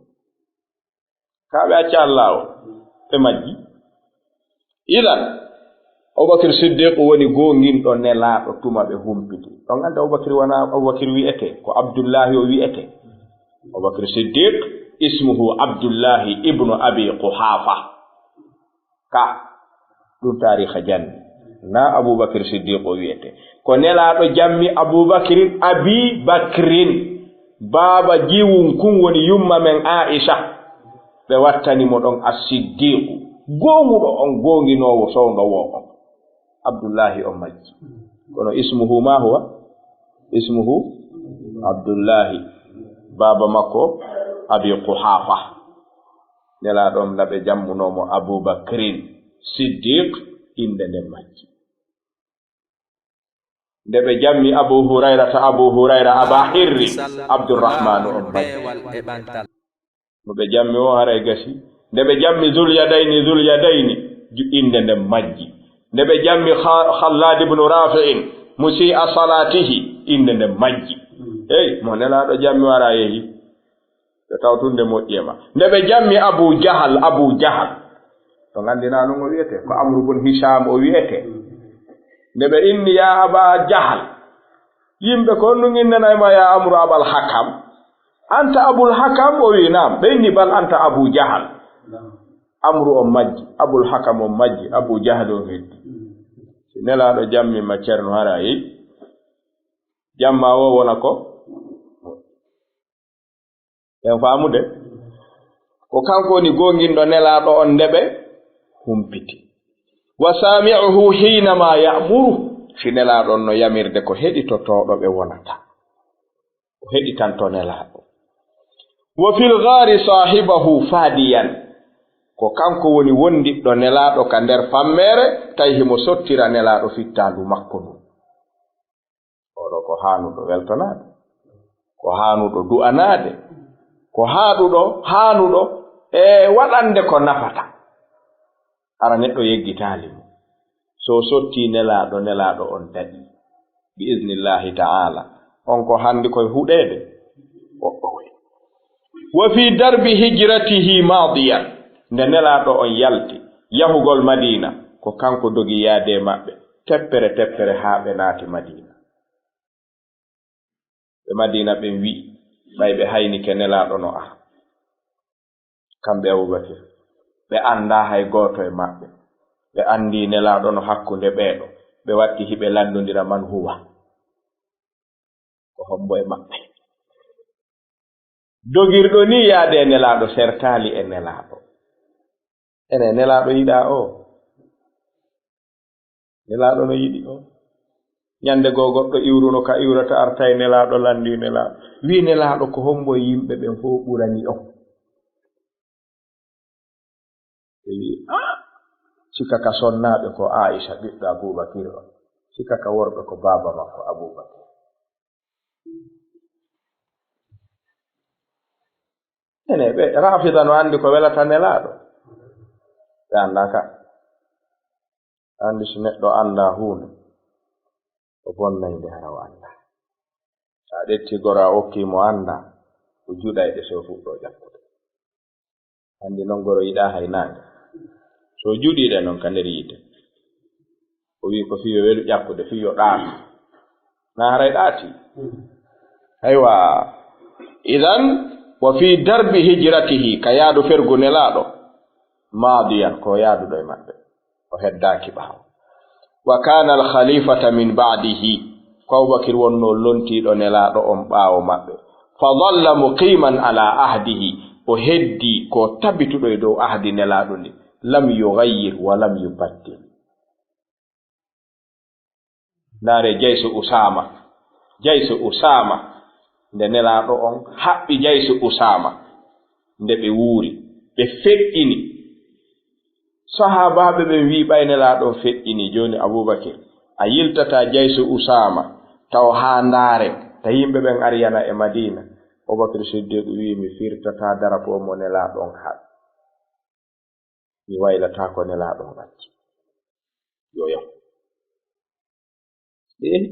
Kaa ɓe acca laawol, ɓe majji. Idan, Abubakar Siddiq woni goonginɗo Nelaaɗo tuma ɓe humpiti. On anndi Abubakar wona Abubakar wi'etee, ko Abdullahi o wi'etee. Abubakar Siddiq, ismuhu Abdullahi ibnu Abi Quhafa. Ka, ɗum taariha janni. Na Abubakar Siddiq o wi'etee. Ko Nelaaɗo jammi Abubakrin, Abi Bakrin. Baaba jiwun kun woni yumma men Aisha. Ɓe wattani mo ɗon As-Siddiqu. Goonguɗo on, goonginoowo sownga wo on. Abdullahi on majji. Kono ismuhu ma huwa? Ismuhu Abdullahi. Baaba makko Abi Quhaafa. Nelaaɗo on, nde ɓe jammunoo mo Abu Bakrin Siddiq, innde nden majji. Nde ɓe jammi Abu Hurayrata, Abu Hurayra, Aba Hirri, Abdurrahmaanu on majji. Mo ɓe jammi o, haray gasi. Nde ɓe jammi Zul Yadayni, Zul Yadayni, ju-, innde nden majji. Nde ɓe jammi Kha-, Khallaad ibn Rafi'in, musii'a salaatihi, innde nden majji. Hey, mo Nelaaɗo jammi o, haray yehi. Yo taw tun nde moƴƴi e ma. Nde ɓe jammi Abu Jahal, Abu Jahal. To nganndinaa non o wi'etee, ko Amru bun Hisham o wi'etee. Nde ɓe inni, "Yaa Aba Jahal, yimɓe ko honɗun innanay ma yaa Amru Abal Hakam? Anta Abul Hakam?" O wi'i, "Naam." Ɓe inni, "Bal anta Abu Jahal." Amru on majji, Abul Hakam on majji, Abu Jahal on heddi. Si Nelaaɗo jammi ma, Ceerno, haray yehi. Jamma o wona ko? En faamude? Ko kanko woni goonginɗo Nelaaɗo on nde ɓe humpiti. "Wa saami'uhu hiina ma ya'muru." Si Nelaaɗo on no yamirde, ko heɗitotooɗo ɓe wonata. O heɗitanto Nelaaɗo. "Wa fil ghaari saahibahu faadiyan." Ko kanko woni wondiɗɗo Nelaaɗo ka nder fammeere, tawi himo sottira Nelaaɗo fittaandu makko ndun. Oɗo ko haanuɗo weltanaade, ko haanuɗo du'anaade, ko haaɗuɗo, haanuɗo e waɗande ko nafata. Hara neɗɗo yeggitaali mo. So sottii Nelaaɗo, Nelaaɗo on daɗii. Bi iznillaahi ta'aala. On ko hanndi koye huɗeede? Woɓɓe woy. "Wa fii darbi hijratihi maadiyan." Nde Nelaaɗo on yalti yahugol Madiina, ko kanko dogi yaade e maɓɓe, teppere teppere haa ɓe naati Madiina. Ɓe Madiina ɓen wi'i, ɓay ɓe haynike Nelaaɗo no ara. Kamɓe Abubakir, ɓe anndaa hay gooto e maɓɓe. Ɓe anndii Nelaaɗo no hakkunde ɓee ɗoo. Ɓe watti hiɓe lanndondira man huwa. Ko hombo e maɓɓe? Dogirɗo nii yaade e Nelaaɗo sertaali e Nelaaɗo. Ene Nelaaɗo yiɗaa o? Nelaaɗo no yiɗi o. Ñande goo goɗɗo iwruno ka iwrata, artay Nelaaɗo, lanndii Nelaaɗo. Wi'i Nelaaɗo, "Ko hombo e yimɓe ɓen fow ɓurani on?" Ɓe wi'i, "Ah, sika ka sonnaaɓe ko Aisha ɓiɗɗo Abubakir on. Sika ka worɓe ko baaba makko Abubakir." Ene ɓe Rafida no anndi ko welata Nelaaɗo? Ɓe anndaa ka. Anndi si neɗɗo anndaa huunde, o bonnay nde hara o anndaa. Sa ƴetti goro a okki mo anndaa, o juɗay ɗe so fuɗɗo ƴakkude. Anndi non goro yiɗaa hay naange. So juɗii ɗe non ka nder yiite, o wi'i ko fii yo welu ƴakkude, fii yo ɗaano. Na haray ɗaati. Aywa. Idan, wa fii darbi hijratihi, ka yaadu fergu Nelaaɗo, maadiyan, ko yaaduɗo e maɓɓe. O heddaaki ɓaawo. Wa kaana al khalifata min ba'dihi, ko Abubakir wonnoo lontiiɗo Nelaaɗo on ɓaawo maɓɓe. Fa dalla muqiman ala ahdihi, o heddii ko tabituɗo e dow ahdi Nelaaɗo ndin. Lam yughayyir wa lam yubaddil. Ndaaree Jaysu Usaama. Jaysu Usaama. Nde Nelaaɗo on haɓɓi Jaysu Usaama, nde ɓe wuuri, ɓe feƴƴini. Sahaabaaɓe ɓen wi'i, "Ɓay Nelaaɗo on feƴƴini, jooni Abubakir, a yiltataa Jaysu Usaama, taw haa ndaaren, ta yimɓe ɓen ari yana e Madiina." Abubakir Siddiq wi'i, "Mi firtataa darapoo mo Nelaaɗo on haɓɓi. Mi waylataa ko Nelaaɗo on acci. Yo yahu." Ɓe yehi.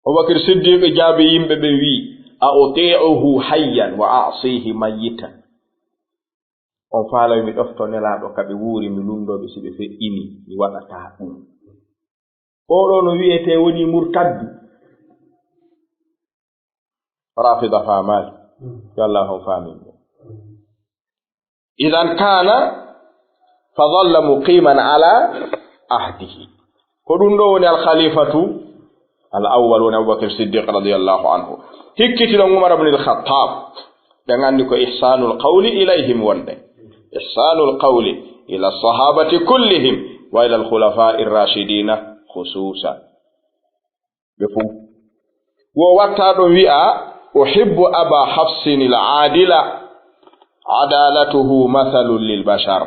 Abubakir Siddiq jaabi yimɓe ɓen wi'i, "A uti'uhu hayyan wa a'sihi mayyitan." On faalay mi ɗofto Nelaaɗo ka ɓe wuuri, mi lunndoo ɓe si ɓe feƴƴini, mi waɗataa ɗum. Oɗo no wi'etee woni murtaddu. Rafida faamaali. Yo Allah on faamin ɓe. Idan kaana fa dalla muqiman ala ahdihi. Ko ɗum ɗo woni al khalifatu al awwal, woni Abubakar Siddiq radiyallahu anhu. Hikkiti ɗon Umar ibn al Khattab. Ɓe nganndi ko ihsanul qawli ilayhim wonde. Ihsanul qawli ila sahabati kullihim wa ila al khulafa'i rashidina khususan. Ɓe fof. Wo watta ɗon wi'a, أحب أبا حفص العادل، عدالته مثل للبشر.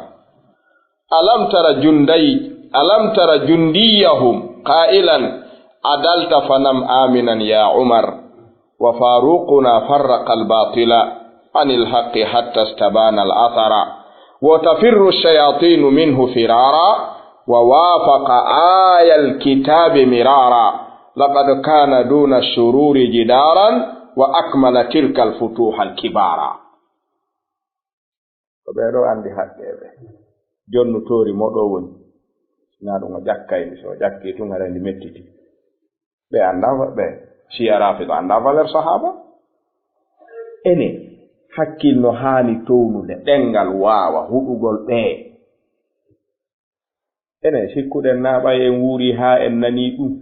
ألم تر جندي، ألم تر جنديهم قائلا: عدلت فنم آمنا يا عمر، وفاروقنا فرق الباطل عن الحق حتى استبان الأثر، وتفر الشياطين منه فرارا، ووافق آي الكتاب مرارا، لقد كان دون الشرور جدارا، وأكمل تلك الفتوح الكبارا. Ko ɓee ɗoo anndi haqqeeɓe. Jonnu toori mo ɗoo woni. Sinaa ɗum o ƴakkay, so o ƴakkii tun, haray ndi mettiti. Ɓe anndaa va-, ɓe Shia Rafida anndaa valeur sahaaba. Ene, hakkil no haani townude, ɗenngal waawa, huɗugol ɓee. Ene, sikkuɗen naa ɓay en wuurii haa en nanii ɗum?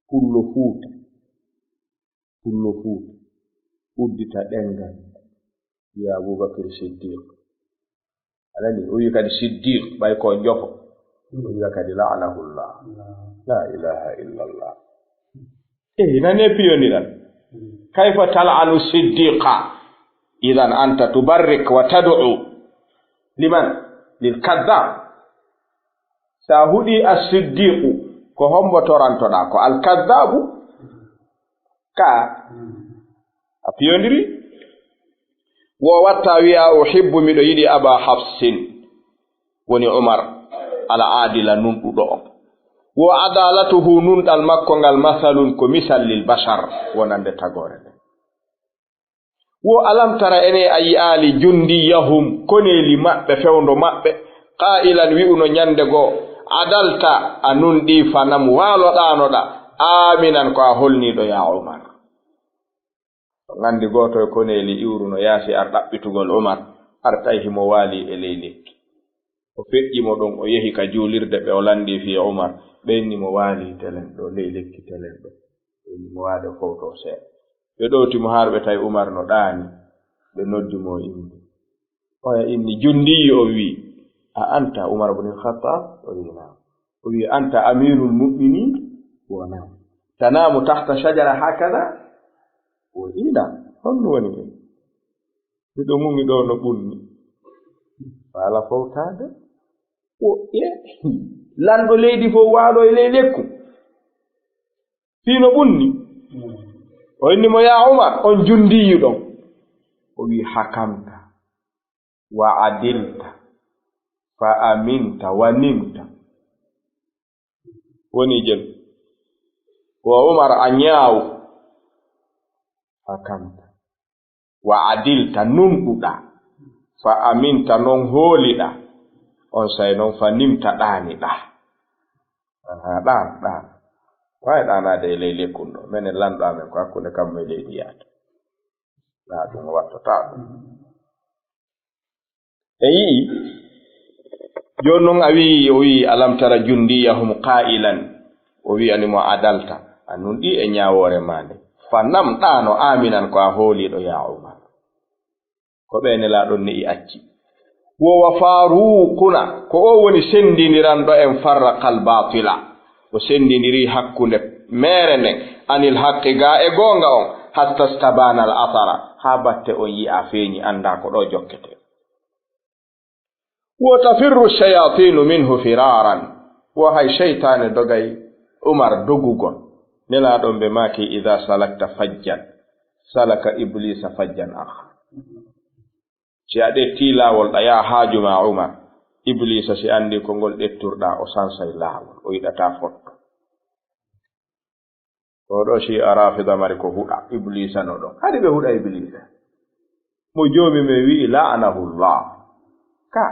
Pullo Fuuta. Pullo Fuuta. Uddita ɗenngal. Wiya Abubakar Siddiq. A nani? O wi'i kadi Siddiq, ɓay ko njofo. O wi'a kadi la'anahullah. La ilaha illallah. Eh, nane piyoniral. Kayfa tal'anu Siddiqa? Idan anta tubarrik wa tad'u. Liman? Lil kadhab. Sa huɗi as-Siddiqu, ko hombo torantoɗaa? Ko al-kadhabu? Ka a piyondiri? Wo watta wi'a, "Uhibbu, miɗo yiɗi Aba Hafsin," woni Umar, "al-aadila, nunɗuɗo on. Wo adaalatuhu, nunɗal makko ngal, masalun, ko misal, lil bashar, wonande tagoore nden." Wo alam tara, ene a yi'aali, jundiyahum, koneeli maɓɓe, fewndo maɓɓe, qaa'ilan, wi'uno ñande goo, "Adalta, a nunɗii, fanam, waalo ɗaanoɗa, aaminan, ko a holniiɗo, yaa Umar." On anndi gooto e koneeli iwruno yaasi ar ɗaɓɓitugol Umar, ar tawi himo waali e ley lekki. O feƴƴi mo ɗon, o yehi ka juulirde ɓe, o lanndii fii Umar. Ɓe inni mo waali telen ɗo, ley lekki telen ɗo. Ɓe inni mo waade o fowtoo seeɗa. Ɓe ɗowti mo har ɓe tawi Umar no ɗaani. Ɓe noddi mo o inni. Oya inni, "Jundiyyu," o wi'i, "A anta Umar ibn al-Khattab?" O wi'i, "Naam." O wi'i, "Anta amirul mu'minin?" O wi'i, "Naam." "Tanamu tahta shajara hakada?" O wi'i, "Naam." "Honno woni?" "Miɗo muŋi ɗo no ɓunni." Waala fowtaade. O e lanɗo leydi fof waalo e ley lekku. Fii no ɓunni. O inni mo, "Yaa Umar, on jundiyyu ɗon." O wi'i, "Hakamta, wa adilta, fa aminta, wa nimta." Woni jel. "Wo Umar, a ñaaw, hakamta, wa adilta, nunɗuɗa, fa aminta, non hooliɗa, on say non fa nimta, ɗaaniɗa." Aha, ɗaan, ɗaan. Waawi ɗaanaade e ley lekkun ɗo. Menen lanɗo amen ko hakkunde kammu e leydi yaata. Naa ɗum o wattata ɗum. E yi'i, jooni non a wi'i, o wi'i, "Alam tara jundiyahum qaa'ilan." O wi'ani mo, "Adalta, a nunɗi e ñaawoore maa nde. Fa nam ɗaano aaminan ko a hooliiɗo, yaa Umar." Ko ɓe Nelaaɗo ne'i acci. Wo wa faaruquna, ko o woni senndindiranɗo en, farraqal baatila, o senndindiri hakkunde meere nden, anil haqqi, gaa e goonga on, hatta stabaana al athara, haa batte on yi'a feeñi, anndaa ko ɗo jokkete. Wo tafirru shayaatinu minhu firaaran, wo hay seytaane dogay Umar dogugol. Nelaaɗo ɓe maaki, "Idaa salakta fajjan, salaka ibliisa fajjan aakhar." Si a ƴettii laawol ɗa, yaa haaju maa Umar, Ibliisa si anndii ko ngol ƴetturɗaa, o sansay laawol, o yiɗataa fotto. Ko ɗo Shi'a Rafida mari ko huɗa Ibliisa no ɗon. Haɗi ɓe huɗa Ibliisa. Mo Joomi men wi'i, la'anahullah. Ka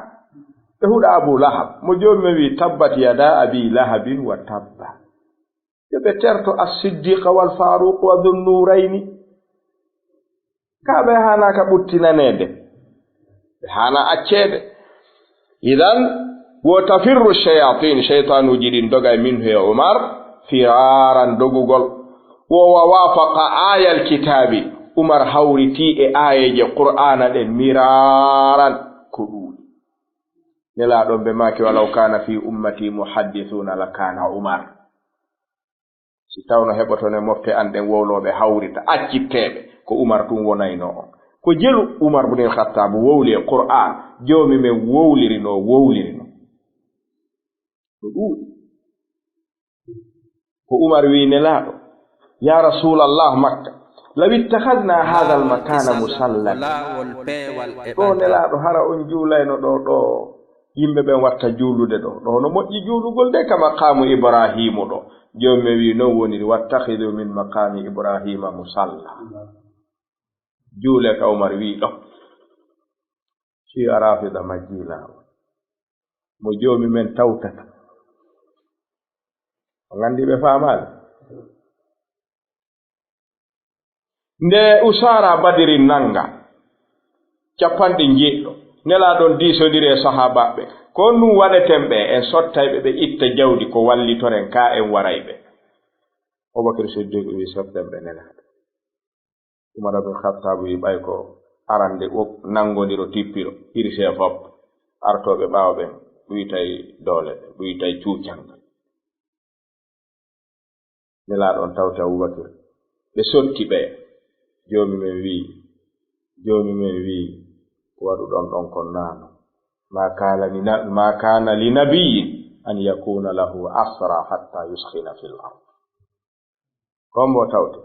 ɓe huɗa Abu Lahab. Mo Joomi men wi'i, "Tabbat yada Abi Lahabin wa tabba." Yo ɓe terto As-Siddiqa wal Faaruq wa Dhun Nurayni. Ka ɓe haanaaka ɓuttinaneede. Ɓe haana acceede. Idan, wo tafirru shayatin, shaytanuuji ɗin dogay minhu e Umar, firaaran dogugol. Wo wa waafaqa aayal kitaabi, Umar hawritii e aayeeje Qur'aana ɗen miraaran ko ɗuuɗi. Nelaaɗo ɓe maaki, "Walaw kaana fi ummati muhaddisuuna la kaana Umar." Si tawno heɓoton e mofte an ɗen wowlooɓe hawrita, accitteeɓe, ko Umar tun wonaynoo on. Ko jelu Umar bunil Khattab wowli e Qur'an, Joomi men wowlirino, wowlirino. Ko ɗuuɗi. Ko Umar wi'i Nelaaɗo, "Ya Rasulallah, Makka, law ittakhadna hadha al-makana musalla." Ɗo Nelaaɗo, hara on juulayno ɗo, ɗo yimɓe ɓen watta juulude ɗo. Ɗo no moƴƴi juulugol de ka maqaamu Ibrahimu ɗo. Joomi men wi'i non woniri, "Wattakhidhu min maqami Ibrahima musalla." Juule ka Umar wi'i ɗo. Shi'a Rafida majjii laawol. Mo Joomi men tawtata. On anndi ɓe faamaali. Nde Usaara Badiri nannga, capanɗe njeeɗiɗo, Nelaaɗo on diisondiri e sahaabaaɓe. Ko honɗum waɗeten ɓe? En sottay ɓe, ɓe itta jawdi, ko wallitoren ka en waray ɓe. Abubakar Siddiq wi'i, "Sotten ɓe, Nelaaɗo." Umar bin Khattab wi'i, "Ɓay ko arande o nanngondiro tippiro, hirsee fop, artooɓe ɓaawo ɓen ɓuytay doole, ɓuytay cuucangal." Nelaaɗo on tawti Abubakar. Ɓe sotti ɓe. Joomi men wi'i, Joomi men wi'i, "Ko waɗuɗon ɗon kon naano. Ma kana li na-, ma kana li nabiyyin an yakuna lahu asra hatta yuskhina fil ard." Ko hombo tawti?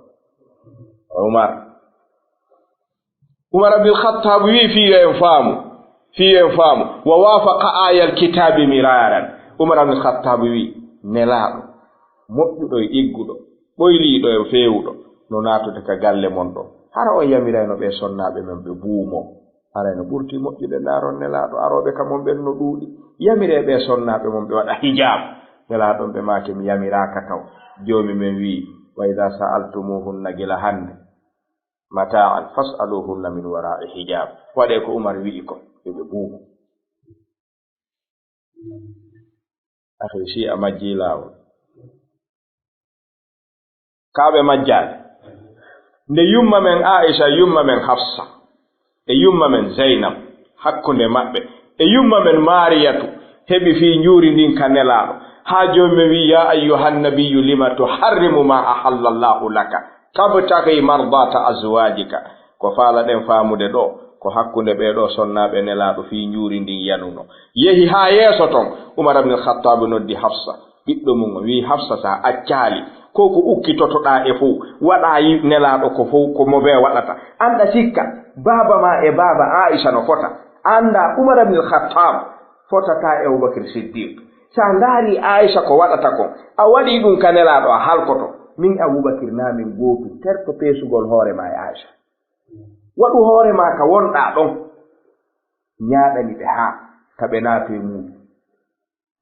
Umar. Umar Abdul Khattab wi'i, fii yo en faamu, fii yo en faamu, "Wa wafaqa ayal kitaabi miraran." Umar Abdul Khattab wi'i, Nelaaɗo, moƴƴuɗo e ɗigguɗo, ɓoyliiɗo e feewuɗo, no naatude ka galle mon ɗo. Hara on yamirayno ɓee sonnaaɓe men ɓe buumo? Haray no ɓurti moƴƴude, ndaaron Nelaaɗo, arooɓe ka mon ɓen no ɗuuɗi. Yamiree ɓee sonnaaɓe mon ɓe waɗa hijaab. Nelaaɗo on ɓe maaki, "Mi yamiraaka taw." Joomi men wi'i, "Wa idha sa'altumuhunna," gila hannde, "mata'an fas'aluhunna min wara'i hijab." Waɗee ko Umar wi'i kon, yo ɓe buumo. Akhi, Shi'a majjii laawol. Kaa ɓe majjaali. Nde yumma men Aisha, yumma men Hafsa, e yumma men Zainab, hakkunde maɓɓe, e yumma men Mariyatu, heɓi fii njuuri ndin ka Nelaaɗo, haa Joomi men wi'i, "Ya ayyuhan nabiyyu lima tuharrimu ma ahallallahu laka, tabtaghi mardata azwajika." Ko faalaɗen faamude ɗoo, ko hakkunde ɓee ɗoo sonnaaɓe Nelaaɗo fii njuuri ndin yanuno. Yehi haa yeeso ton, Umar ibn Khattab noddi Hafsa, ɓiɗɗo mum, o wi'i, "Hafsa, sa accaali ko ko ukkitotoɗaa e fow, waɗaa yi-, Nelaaɗo ko fow, ko mo bee waɗata. Annda sikka, baaba maa e baaba Aisha no fota. Annda Umar ibn Khattab fotataa e Abubakar Siddiq. Sa ndaari Aisha ko waɗata kon, a waɗii ɗum ka Nelaaɗo, a halkoto. Min Abubakar naa min gootum, terto peesugol hoore maa e Aisha. Waɗu hoore maa ka wonɗaa ɗon." Ñaaɗani ɓe haa ka ɓe naatu e muuɗum.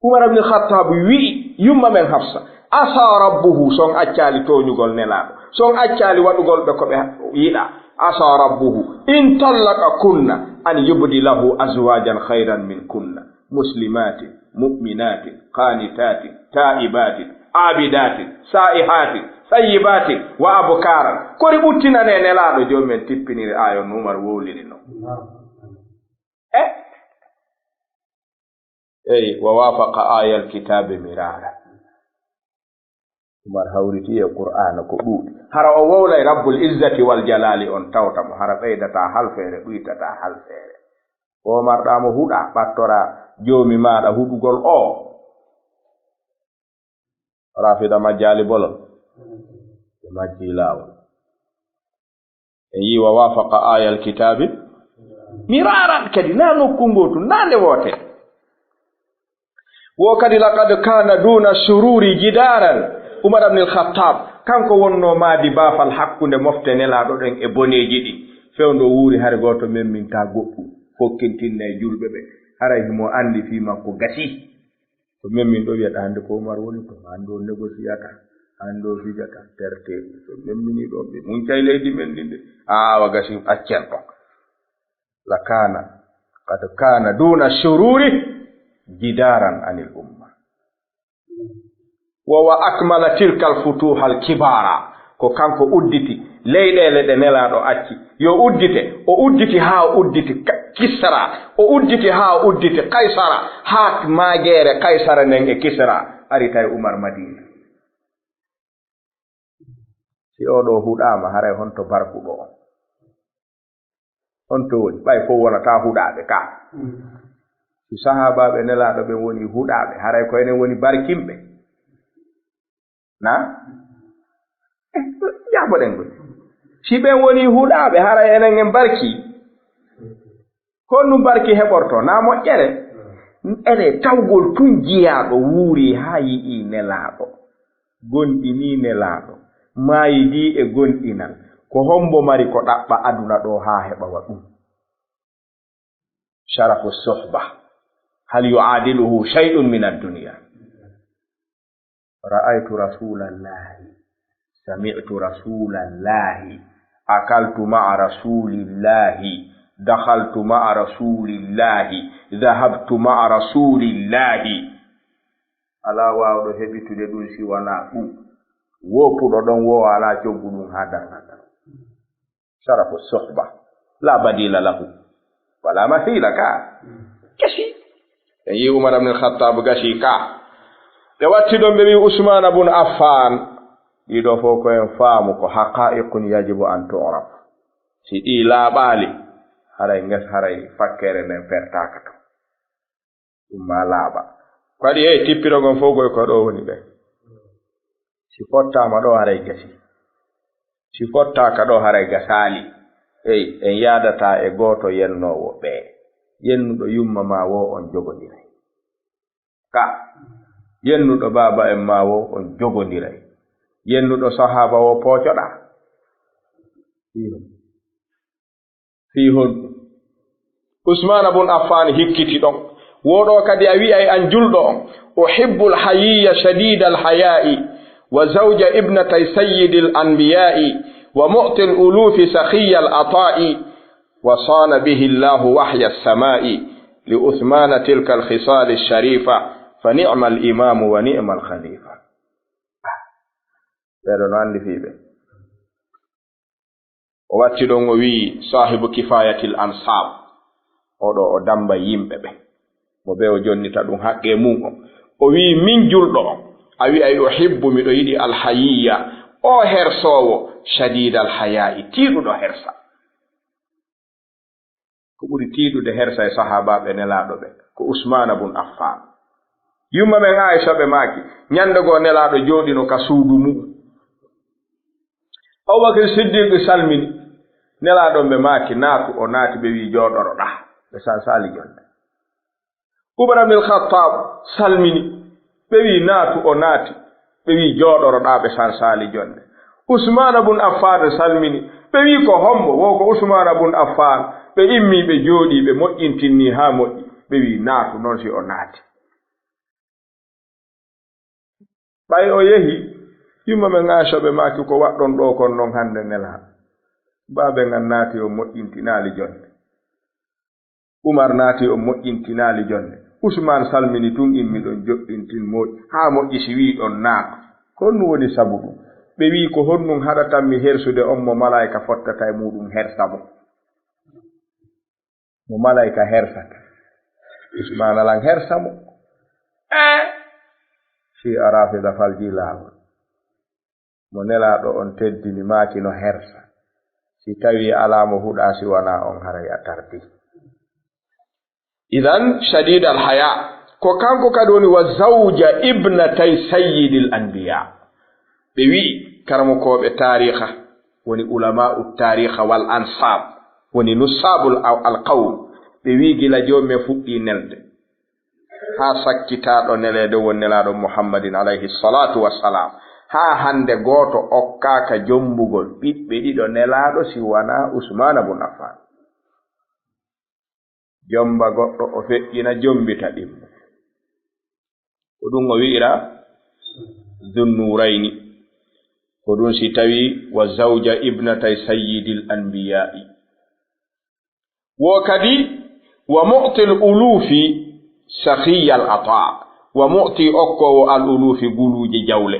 Umar ibn Khattab wi'i yumma men Hafsa, "Asa rabbuhu," son accaali tooñugol Nelaaɗo, son accaali waɗugol ɓe ko ɓe yiɗa, "asa rabbuhu in tallaka kunna an yubdi lahu azwajan khayran min kunna, muslimatin, mu'minatin, qanitatin, ta'ibatin, abidatin, sa'ihatin, sayyibatin, wa abkaran." Kori ɓuttinane Nelaaɗo, Joomi men tippiniri aaya on, Umar wowliri non. Eh? Eyi, wa wafaqa ayal kitaabi mirara. Umar hawriti e Qur'aana ko ɗuuɗi. Hara o wowlay Rabbul Izzati wal Jalaali on tawta mo, hara ɓeydataa halfeere, ɗuytataa halfeere. O marɗaa mo huɗa, ɓattoraa Joomi maaɗa huɗugol o. Rafida majjaali bolol. Ɓe majjii laawol. E yi wa wafaqa ayal kitaabi miraran, kadi na nokku ngootu, na nde woote. Wo kadi, laqad kana duna shururi jidaran. Umar ibn al-Khattab, kanko wonno maadi baafal hakkunde mofte Nelaaɗo ɗen e boneeji ɗi. Fewndo wuuri, hari gooto memminta goɗɗum, fokkintinna e julɓe ɓe. Haray himo anndi fii makko gasi. Ko memmin ɗo wiyata hannde ko Umar woni to, hannde o négociata, hannde o fijata, perte. So memmini ɗo, ɓe muncay leydi men ndi de. Aa, wa gasi, accen ɗon. Lakana, qad kana duna shururi jidaran anil umma. Wa, wa akmala tilkal futuhal kibara. Ko kanko udditi leyɗeele ɗe Nelaaɗo acci yo uddite. O udditi haa o udditi Ka-, Kisra. O udditi haa o udditi Kaysara, haa maageere Kaysara nden e Kisra. Ari tawi Umar Madina. Si oo ɗoo huɗaama, haray honto barkuɗo on? Honto woni? Ɓay fof wonata huɗaaɓe ka. Mm. Si sahaabaaɓe Nelaaɗo ɓen woni huɗaaɓe, haray ko enen woni barkinɓe. Na? Eh, jaboɗen ɗum. Si ɓen woni huɗaaɓe, haray enen en barki. Ko honɗum barki heɓorto? Na moƴƴere? Ene tawgol tun jiyaaɗo wuuri haa yi'i Nelaaɗo. Gonɗinii Nelaaɗo. Maayidii e gonɗinal. Ko hombo mari ko ɗaɓɓa aduna ɗoo haa heɓa wa ɗum? شرف الصحبة، هل يعادله شيء من الدنيا؟ رأيت رسول الله، سمعت رسول الله، أكلت مع رسول الله، دخلت مع رسول الله، ذهبت مع رسول الله. Alaa waawɗo heɓitude ɗum si wanaa ɗum. Woppuɗo ɗon woo alaa coggu ɗum haa darngal ngal. شرف الصحبة لا بديل له ولا مثيل ka. Gasi. En yi Umar ibn Khattab gasi ka. Ɓe watti ɗon ɓe wi Usman ibn Affan. Ɗiɗo fof ko en faamu ko حقائق يجب أن تعرف. Si ɗi laaɓaali, haray nges, haray fakkere nden fertaaka to. Ɗum maa laaɓa. Ko waɗi, hey, tippiro ngon fof koy ko ɗo woni ɓe. Si fottaama ɗo, haray gasi. Si fottaaka ɗo, haray gasaali. Hey, en yaadataa e gooto yennoowo ɓe. Yennuɗo yumma maa woo on jogondiray. Ka. Yennuɗo baaba en maa woo on jogondiray. Yennuɗo sahaaba woo poocoɗaa. Iyo. Fii honɗum? Usmaana bun Affaan hikkiti ɗon. Woo ɗoo kadi a wi'ay an julɗo on, أحب الحيي شديد الحياء وزوج ابنتي سيد الأنبياء ومعطي الألوف سخي العطاء وصان به الله وحي السماء لعثمان تلك الخصال الشريفة فنعم الإمام ونعم الخليفة. Ɓeɗo no anndi fii ɓe. O watti ɗon, o wi'i, صاحب كفاية الأنساب. Oɗo o damba yimɓe ɓe. Mo ɓe o jonnita ɗum haqqe mum on. O wi'i, min julɗo on, a wi'ay, أحب, miɗo yiɗi, الحيي, o hersoowo, شديد الحياء, tiiɗuɗo hersa. Ko ɓuri tiiɗude hersa e sahaabaaɓe Nelaaɗo ɓe, ko Usmaana bun Affaan. Yumma men Aaysa ɓe maaki, ñande goo Nelaaɗo jooɗino ka suudu mu'um. Abubakar Siddiq salmini. Nelaaɗo ɓe maaki, naatu, o naati, ɓe wi'i, jooɗoroɗaa, ɓe sansaali jonde. Umar ibn Khattab salmini, ɓe wi'i, naatu, o naati, ɓe wi'i, jooɗoroɗaa, ɓe sansaali jonde. Usmaana bun Affaan salmini, ɓe wi'i, ko hombo? Wo ko Usmaana bun Affaan. Ɓe immii, ɓe jooɗii, ɓe moƴƴintinni haa moƴƴi, ɓe wi'i, naatu, non si o naati. Ɓay o yehi, yumma men Aaysa ɓe maaki, ko waɗɗon ɗoo kon non hande Nelaaɗo? Baaben an naati, o moƴƴintinaali jonde. Umar naati, o moƴƴintinaali jonde. Usmaan salmini tun, immi ɗon joɗɗintin moƴƴi, haa moƴƴi si wi'i ɗon naatu. Ko honɗum woni sabu ɗum? Ɓe wi'i, ko honɗum haɗatan mi hersude on mo malaa'ika fottata e muuɗum hersa mo? Mo malaa'ika hersata. Usmaana lan hersa mo. Eh! Si a Raafida falji laawol. Mo Nelaaɗo on teddini maaki no hersa. Si tawii alaa mo huɗaa si wanaa on, haray a tardii. Idan, شديد الحياء. Ko kanko kadi woni وزوج ابنتي سيد الأنبياء. Ɓe wi'i, karamokooɓe taariika, woni علماء التاريخ والأنساب, woni نساب القوم. Ɓe wi'i gila jooni men fuɗɗii nelde. Haa sakkitaaɗo neleede won Nelaaɗo Muhammadin alayhi salaatu wa salaam. Haa hande gooto okkaaka jombugol ɓiɓɓe ɗiɗo Nelaaɗo si wanaa Usmaana bun Affaan. Jomba goɗɗo, o feƴƴina, jombita ɗimmo. Ko ɗum o wi'ira Zunnuurayni. Ko ɗum si tawii وزوج ابنتي سيد الأنبياء. Wo kadi, ومعطي الألوف سخي العطاء. Wo mu'ti okkoowo al uluufi guluuje jawle.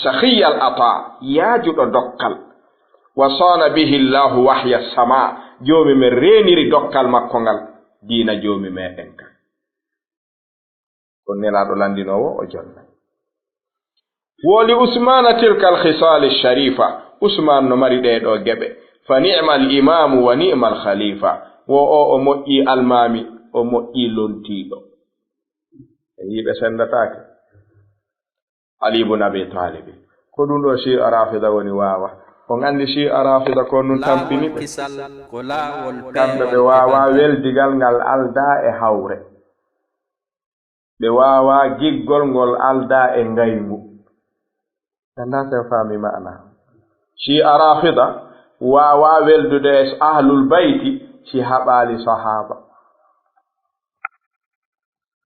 سخي العطاء, yaajuɗo dokkal. وصان به الله وحي السماء. Joomi men reeniri dokkal makko ngal, diina Joomi meɗen kan. Ko Nelaaɗo lanndinoowo o jonnay. Wo li Usmaana tilkal khisaali sharifa. Usmaan no mari ɗee ɗoo geɓe. Fa ni'mal imaamu wa ni'mal khalifa. Wo o, o moƴƴii almaami, o moƴƴii lontiiɗo. E yimɓe senndataake. Ali ibn Abi Talib. Ko ɗum ɗo Shi'a Rafida woni waawa. On anndi Shi'a Rafida ko nun tampini ɓe. Kisal ko laawol. Kamɓe ɓe waawa weldigal ngal aldaa e hawre. Ɓe waawa giggol ngol aldaa e ngaymu. Anndaa si on faami ma'ana. Shi'a Rafida waawa weldude e ahlul bayti si haɓaali sahaaba.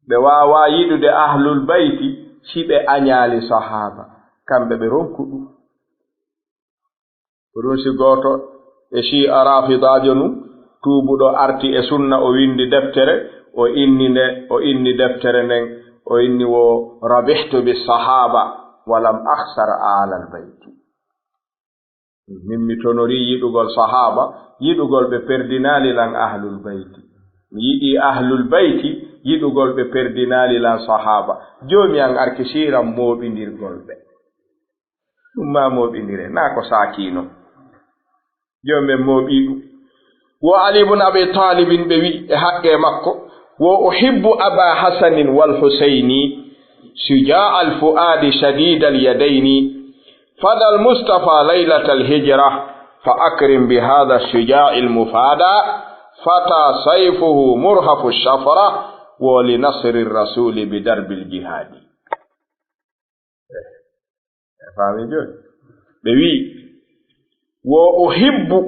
Ɓe waawa yiɗude ahlul bayti si ɓe añaali sahaaba. Kamɓe ɓe ronku ɗum. Ko ɗum si gooto e Shi'a Rafidaajo nun tuubuɗo arti e sunna, o winndi deftere, o inni nde, o inni deftere nden, o inni wo Rabihtu bis Sahaba wa lam akhsar alal bayti. Min mi tonorii yiɗugol sahaaba, yiɗugol ɓe perdinaali lan ahlul bayti. Mi yiɗii ahlul bayti, yiɗugol ɓe perdinaali lan sahaaba. Joomi an arki siiran mooɓindirgol ɓe. Ɗum maa mooɓindire, naa ko saakiino. Joomi men mooɓii ɗum. Wo Ali ibn Abi Talibin ɓe wi'i e haqqee makko, wo uhibbu Aba Hasanin wal Husayni, shujaa al fu'aadi shadiid al yadayni, fada al Mustafa laylat al hijra, fa akrim bi haadha shujaa al mufaada, fata sayfuhu murhafu shafra, wo li nasri rasuli bi darbil jihaadi. E faami jooni? Ɓe wi'i, wo uhibbu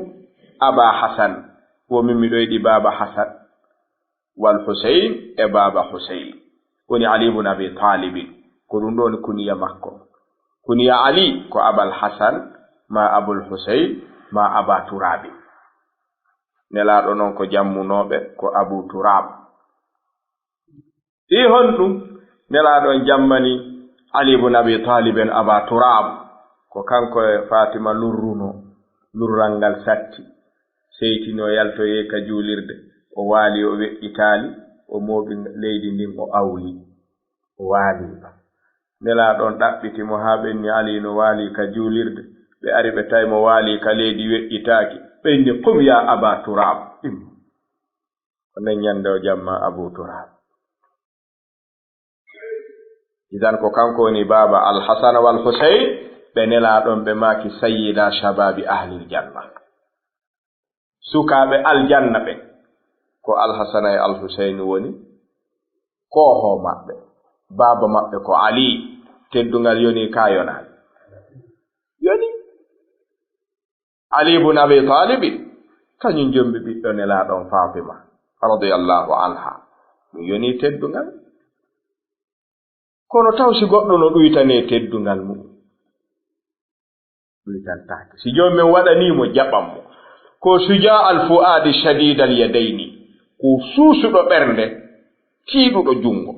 Aba Hasan, wo min miɗo yiɗi Baaba Hasan, wal Husayn e Baaba Husayn, woni Ali ibn Abi Talibin, ko ɗum ɗo woni kuniya makko. Kuniya Ali ko Abal Hasan, ma Abul Husayn, ma Aba Turabi. Nelaaɗo noon ko jammunooɓe ko Abu Turab. Fii honɗum Nelaaɗo on jammani Ali ibn Abi Talib en Aba Turab? Ko kanko e Fatima lurruno, lurral ngal satti, seytino yaltoyee ka juulirde, o waali, o weƴƴitaali, o mooɓi leydi ndin, o awli, o waali. Nelaaɗo on ɗaɓɓiti mo haa ɓe inni Ali no waali ka juulirde, ɓe ari ɓe tawi mo waali ka leydi weƴƴitaaki, ɓe inni, "Qum ya Aba Turab." Ko nden ñande o jamma Abu Turab. Idan ko kanko woni baaba Al Hasan wal Husayn, ɓe nelaa ɗon ɓe maaki sayyida shababi ahlil janna. Sukaaɓe aljanna ɓen, ko Al Hasan e Al Husayn woni koohoo maɓɓe. Baaba maɓɓe ko Ali, teddungal yoni ka yonaani. Yoni. Ali ibn Abi Talib, kañum jombi ɓiɗɗo nelaaɗo on Fatima, radiyallahu anha. Ɗum yoni teddungal. Kono taw si goɗɗo no ɗuytanee teddungal mum? Ɗuytantaake. Si joomum en waɗanii mo, jaɓan mo. Ko shujaa al fu'aadi shadiid al yadayni. Ko suusuɗo ɓernde, tiiɗuɗo junngo.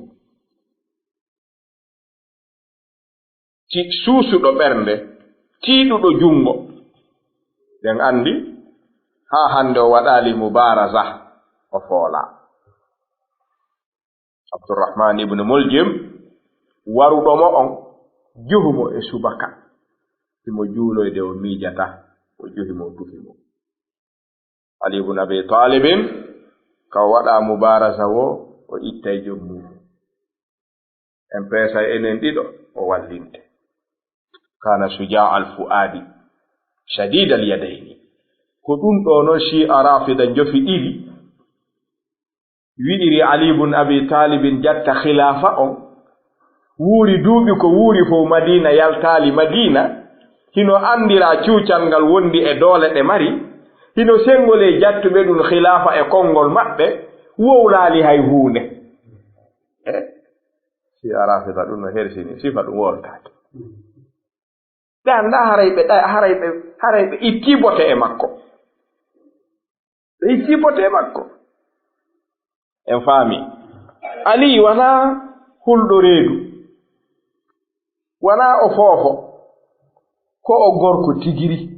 Ti-, suusuɗo ɓernde, tiiɗuɗo junngo. Ɗen anndi, haa hannde o waɗaali mubaaraza, o foolaa. Abdurrahman ibn Muljim, waruɗo mo on, juhu mo e subaka. Himo juuloyde o miijata, o juhi mo, o tufi mo. Ali ibn Abi Talibin, ka o waɗa mubaaraza wo, o ittay jom mum. En peesay enen ɗiɗo, o wallinte. Kana shujaa al fu'aadi, shadiid al yadayni. Ko ɗum ɗo non Shi'a Rafida njofi ɗiɗi, wi'iri Ali ibn Abi Talibin jatta khilaafa on, wuuri duuɓi ko wuuri fof Madina yaltaali Madina, hino anndira cuucal ngal wondi e doole ɗe mari, hino senngolee jattuɓe ɗum khilaafa e konngol maɓɓe, wowlaali hay huunde. Eh? Si a Rafida ɗum no hersini, sifa ɗum woltaaki. Ɓe anndaa haray ɓe ɗa-, haray ɓe, haray ɓe ittii bote e makko. Ɓe ittii bote e makko. En faami. Ali wanaa hulɗo reedu. Wanaa o foofo. Ko o gorko tigiri.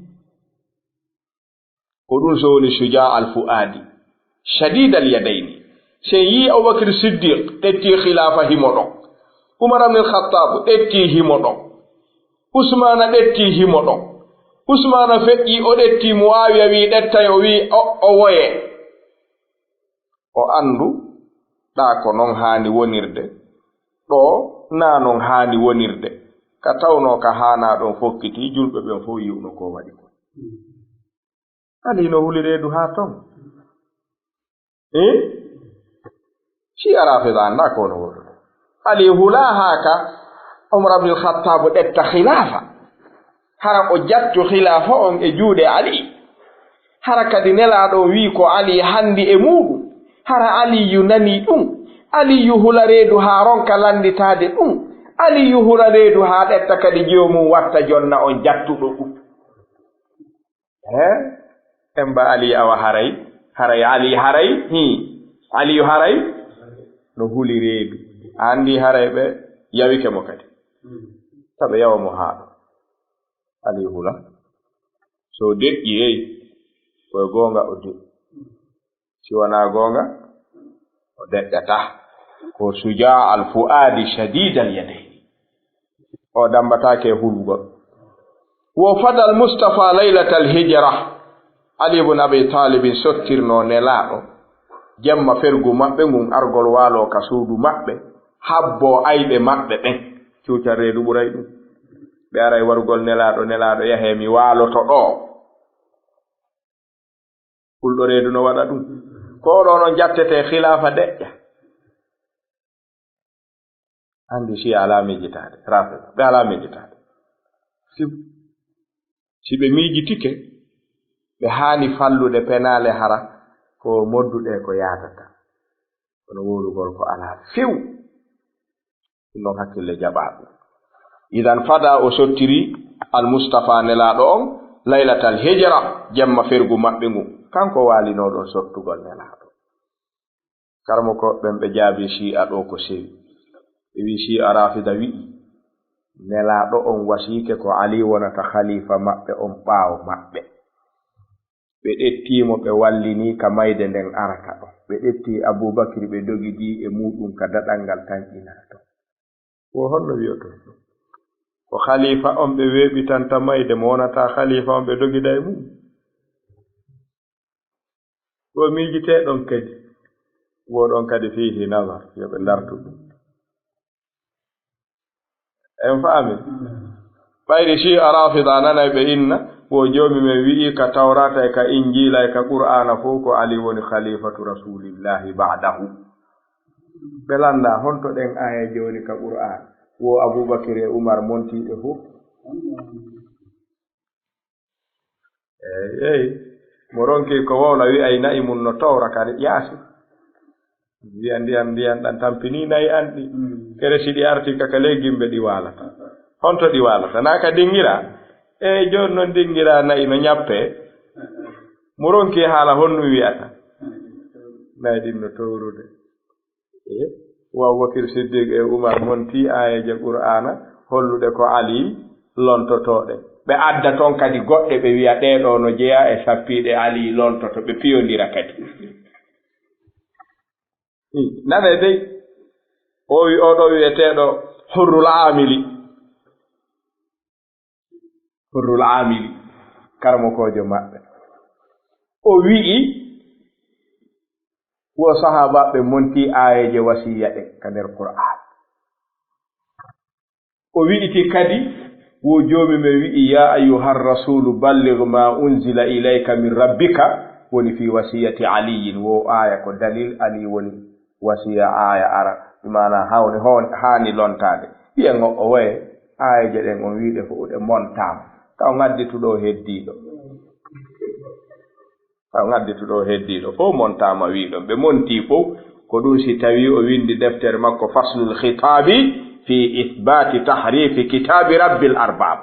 Ko ɗum so woni shujaa al fu'aadi, shadiid al yadayni. Si en yii Abubakar Siddiq ƴetti khilaafa himo ɗon. Umar ibn al Khattab ƴetti himo ɗon. Usmaana ɗettii himo ɗon. Usmaana feƴƴii, o ɗettii, Mu'aawiya wi'i ɗettay, o wi'i o, o woyee. O anndu ɗaa ko non haani wonirde, ɗoo naa non haani wonirde. Ka tawnoo ka haanaa ɗon fokkitii, julɓe ɓen fow yi'uno ko waɗi kon. Alii no huli reedu haa ton. Eh? Shi'a Raafida anndaa ko no woni. Alii hulaa haa ka Umar ibn al-Khattab ɗetta khilaafa. Hara o jattu khilaafa on e juuɗe Alii. Hara kadi Nelaaɗo on wi'i ko Alii hanndi e muuɗum. Hara Aliyu nanii ɗum. Aliyu hula reedu haa ronka lannditaade ɗum. Aliyu hula reedu haa ɗetta kadi joomum watta jonna on jattuɗo ɗum. He? Emba Ali awa haray, haray Ali haray, hi. Aliyu haray, no huli reedu. A anndi haray ɓe yawike mo kadi. Taɓe yawa mo haa ɗo. Aliyu hula. So deƴƴi, hey, ko e goonga o deƴƴi. Si wanaa goonga, o deƴƴataa. Ko sujaa al fu'aadi shadiid al yadayni. O dammbataake e hulugol. Wo fadal Mustafa laylatal hijra. Ali ibn Abi Talibin sottirnoo Nelaaɗo. Jemma fergu maɓɓe ngun argol waaloo ka suudu maɓɓe. Habboo ayɓe maɓɓe ɓen. Cuucal reedu ɓuray ɗum. Ɓe aray warugol Nelaaɗo, Nelaaɗo yahee mi waaloto ɗoo. Kulɗo reedu no waɗa ɗum. Ko ɗo non jattete khilaafa deƴƴa. Anndi Shi'a alaa miijitaade, Raafida, ɓe alaa miijitaade. Si, si ɓe miijitike, ɓe haani fallude penaale hara ko modduɗe ko yaatata. Kono wowlugol ko alaa few. Ɗum ɗon hakkille jaɓaaɗo. Idan fada o sottiri Al Mustafa Nelaaɗo on laylatal hijra, jemma fergu maɓɓe ngun. Kanko waalinoo ɗon sottugol Nelaaɗo. Karamoko ɓen ɓe jaabii Shi'a ɗo ko sewi. Ɓe wi'i Shi'a Raafida wi'i, Nelaaɗo on wasiike ko Ali wonata khalifa maɓɓe on ɓaawo maɓɓe. Ɓe ɗettii mo, ɓe wallini ka mayde nden arata ɗon. Ɓe ɗettii Abubakri, ɓe dogidii e muuɗum ka daɗal ngal tanƴinaa ton. Wo honno wi'oton ɗum? Ko khalifa on ɓe weeɓitanta mayde, mo wonata khalifa on ɓe dogida e mum? Wo miijitee ɗon kadi. Wo ɗon kadi fiihi nazar, yo ɓe ndartu ɗum. En faami? Ɓayri Shi'a Raafida nanay ɓe inna, wo Joomi men wi'i ka Tawraata e ka Injiila e ka Qur'aana fow ko Ali woni khalifatu Rasuulillahi ba'dahu. Ɓe lannda honto ɗen aayeeje woni ka Qur'aana, wo Abubakir e Umar montiiɓe fow. Eey, eey. Mo ronki ko wowla wi'ay na'i mun no towra ka yaasi. Wi'a ndiyan, ndiyan ɗan tampini na'i an ɗi. Kere si ɗi arti ka, ka ley gimbe ɗi waalata. Honto ɗi waalata? Naa ka dingira? Eey, jooni non dingira na'i no ñappe. Mo ronki haala honno wi'ata? Na'i ɗin no towrude. E, wo Abubakir Siddiq e Umar monti aayeeje Qur'aana holluɗe ko Ali lontotooɗe. Ɓe adda ton kadi goɗɗe, ɓe wi'a ɗee ɗoo no jeyaa e sappiiɗe Ali lontoto, ɓe piyondira kadi. I, nanee dey, o wi-, oo ɗoo wi'eteeɗo Hurrul Aamili. Hurrul Aamili, karamokoojo maɓɓe. O wi'i, wo sahaabaaɓe monti aayeeje wasiya ɗen ka nder Qur'aan. O wi'iti kadi, wo Joomi men wi'i, "Yaa ayyuhar rasuulu, balligh maa unzila ilayka min rabbika", woni fii wasiyati Aliyyin. Wo aaya ko dalil Ali woni wasiya aaya ara, bi maana hawni hon-, haani lontaade. Ɓiyen o, o waye aayeeje ɗen on wi'uɗe fof ɗe montaama. Taw ngaddituɗo o heddiiɗo. Taw ngaddituɗo o heddiiɗo. Fof montaama wi'uɗon. Ɓe montii fof. Ko ɗum si tawii o winndi deftere makko Faslul Khitaabi fi ithbaati tahriifi kitaabi Rabbil Arbaab.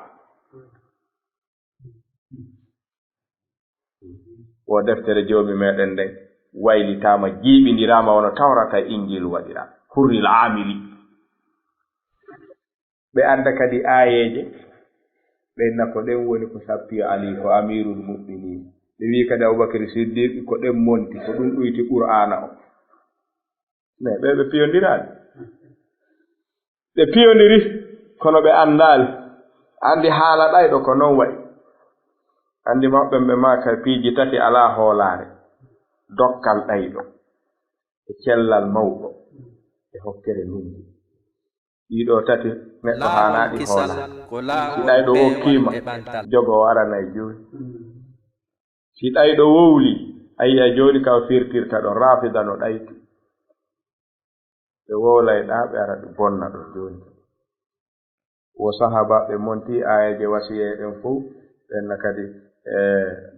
Wo deftere Joomi meɗen nden waylitaama, jiiɓindiraama wano Tawrata e Injiilu waɗira. Hurril Aamili. Ɓe adda kadi aayeeje, ɓe inna ko ɗen woni ko sappi Ali ko Amiirul Mu'miniin. Ɓe wi'i kadi Abubakar Siddiq ko ɗen monti, ko ɗum ɗoyti Qur'aana o. Ne, ɓe, ɓe piyondiraali. Ɓe piyondiri, kono ɓe anndaali. Anndi haala ɗayɗo ko noon wayi. Anndi maɓɓe ɓe maaka piiji tati alaa hoolaare. Dokkal ɗayɗo. E cellal mawɗo. E hokkere ndunngu. Ɗiɗo tati neɗɗo haanaaɗi hoolaare. Si ɗayɗo wokkiima, jogo o aranay jooni. Si ɗayɗo wowli, a yi'a jooni ka o firtirta ɗo, raafida no ɗayti. Ɓe wowlay ɗaa, ɓe ara ɓe bonna ɗo jooni. Wo sahaabaaɓe monti aayeeje wasiyee ɗen fow, ɓen na kadi, e,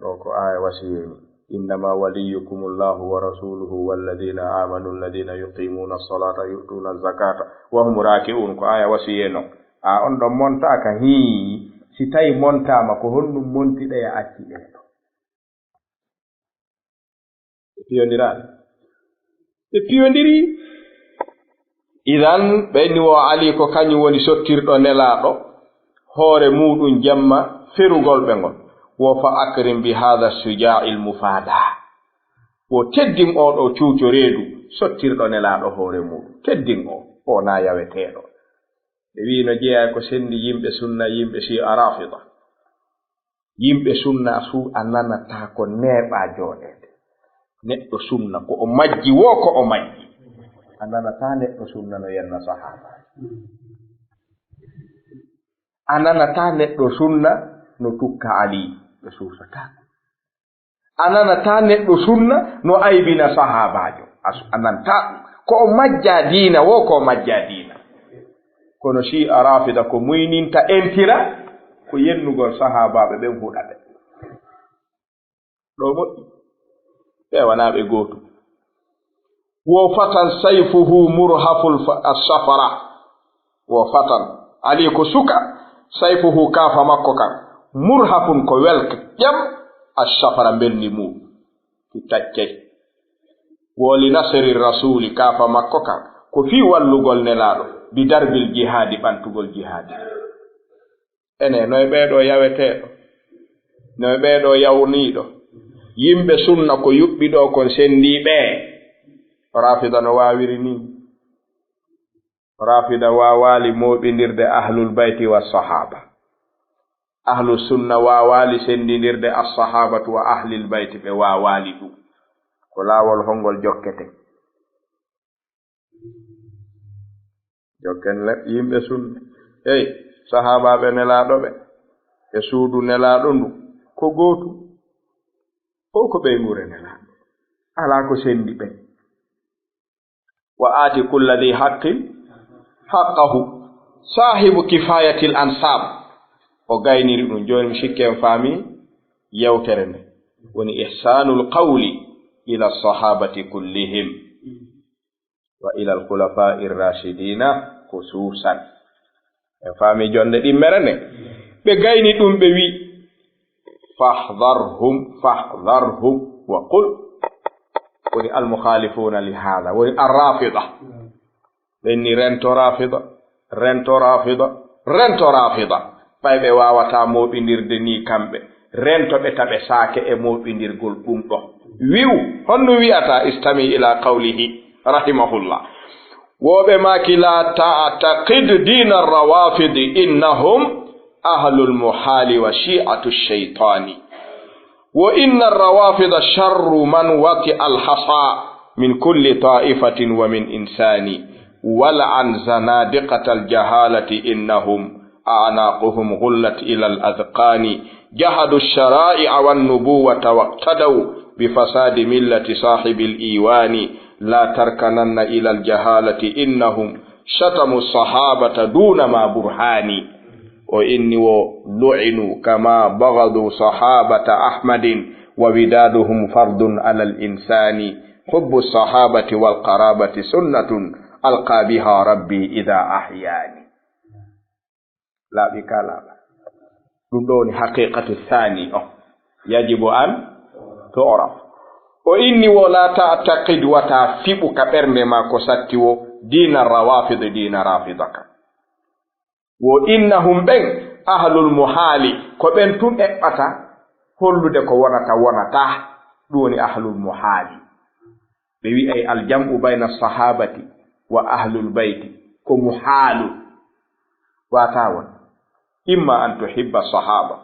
ɗo ko aaya wasiyee ni. "Innama waliyukumullahu wa rasuluhu walladina amanu alladina yuqimuna as-salata yu'tuna az-zakata wa hum raki'un." Ko aaya wasiyee non. A on ɗon montaaka, hii, si tawi montaama, ko honɗum monti ɗe a acci ɗe ɗo? Ɓe piyondiraani. Ɓe piyondiri. Idan, ɓe inni wo Ali ko kañum woni sottirɗo Nelaaɗo hoore muuɗum jemma ferugol ɓe ngol. Wo fa akrim bi hada suja'il mufada. Wo teddin oo ɗo cuuco reedu sottirɗo Nelaaɗo hoore muuɗum. Teddin oo, o na yaweteeɗo. Ɓe wi'i no jeyaa ko sendi yimɓe sunna, yimɓe Shi'a Rafida. Yimɓe sunna fuu a nanataa ko neeɓaa jooɗeede. Neɗɗo sunna ko o majji woo ko o majji. A nanataa neɗɗo sunna no yenna sahaaba. A nanataa neɗɗo sunna no tukka Ali. Ɓe suusataa. A nanataa neɗɗo sunna no aybina sahaabaajo. A su-, a nantaa ɗum. Ko o majjaa diina woo ko o majjaa diina. Kono Shi'a Rafida ko muyninta entira ko yennugol sahaabaaɓe ɓen huɗa ɓe. Ɗo moƴƴi. Ɓe wanaa ɓe gootum. Wo fatan sayfuhu murhaful fa-, as-safara. Wo fatan. Ali ko suka. Sayfuhu kaafa makko kan. Murhafun ko welka. Ƴam. As-safara mbenndi mum. Ki taccay. Wo li nasri rasuli kaafa makko kan. Ko fii wallugol Nelaaɗo. Bi darbil jihaadi, ɓantugol jihaadi. Ene, no e ɓee ɗoo yaweteeɗo, no e ɓee ɗoo yawniiɗo, yimɓe sunna ko yuɓɓi ɗoo kon senndii ɓee. Rafida no waawiri nii. Rafida waawaali mooɓindirde ahlul bayti wa sahaaba. Ahlu sunna waawaali senndindirde as sahabatu wa ahlil bayti, ɓe waawaali ɗum. Ko laawol hongol jokkete? Jokken le-, yimɓe sunna. Eyi, sahaabaaɓe Nelaaɗo ɓe, e suudu Nelaaɗo ndu, ko gootu. Fof ko ɓeynguure Nelaaɗo. Alaa ko senndi ɓe. Wa aati kulla dhi haqqin haqqahu. Saahibu kifayatil ansab. O gayniri ɗum. Jooni mi sikki en faami yewtere nde. Woni ihsanul qawli ila sahabati kullihim. Wa ilal khulafa'ir rashidina khususan. En faami jonde ɗimmere nde. Ɓe gayni ɗum, ɓe wi, "Fahdharhum, fahdharhum wa qul." Woni al mukhalifuna li hadha, woni ar rafida. Ɓen ni rento rafida, rento rafida, rento rafida. Ɓay ɓe waawataa mooɓindirde ni kamɓe, rento ɓe ta ɓe saake e mooɓindirgol ɗum ɗo. Wi'u, honno wi'ata? Istami ila qawlihi, rahimahullah. Woɓe maaki, "La ta'taqid dina rawafidi, innahum ahlul muhali wa shi'atu shaytani." Wo inna rawafida sharru man wati al hasa min kulli ta'ifatin wa min insani. Wal'an zanadiqata al jahalati innahum a'naquhum ghullat ila al adhqani. Jahadu shara'i'a wan nubuwata waqtadaw bi fasadi millati sahibil iwani. La tarkananna ila al jahalati innahum shatamu sahabata duna ma burhani. O inni wo, "Lu'inu kama baghadu sahabata Ahmadin, wa widaduhum fardun ala al insani. Hubbu sahabati wal qarabati sunnatun, alqa biha rabbi idha ahyani." Laaɓi ka laaɓa. Ɗum ɗo woni haqiqatu thani o. Yajibu an tu'raf. O inni wo, "La ta'taqid, wata fiɓu ka ɓernde ma ko satti wo, dina rawafid, dina rafida ka." Wo innahum ɓen ahlul muhali, ko ɓen tun eɓɓata hollude ko wonata, wonata. Ɗum woni ahlul muhali. Ɓe wi'ay al jam'u bayna sahabati wa ahlul bayti ko muhalu. Wata won. إما أن تحب الصحابة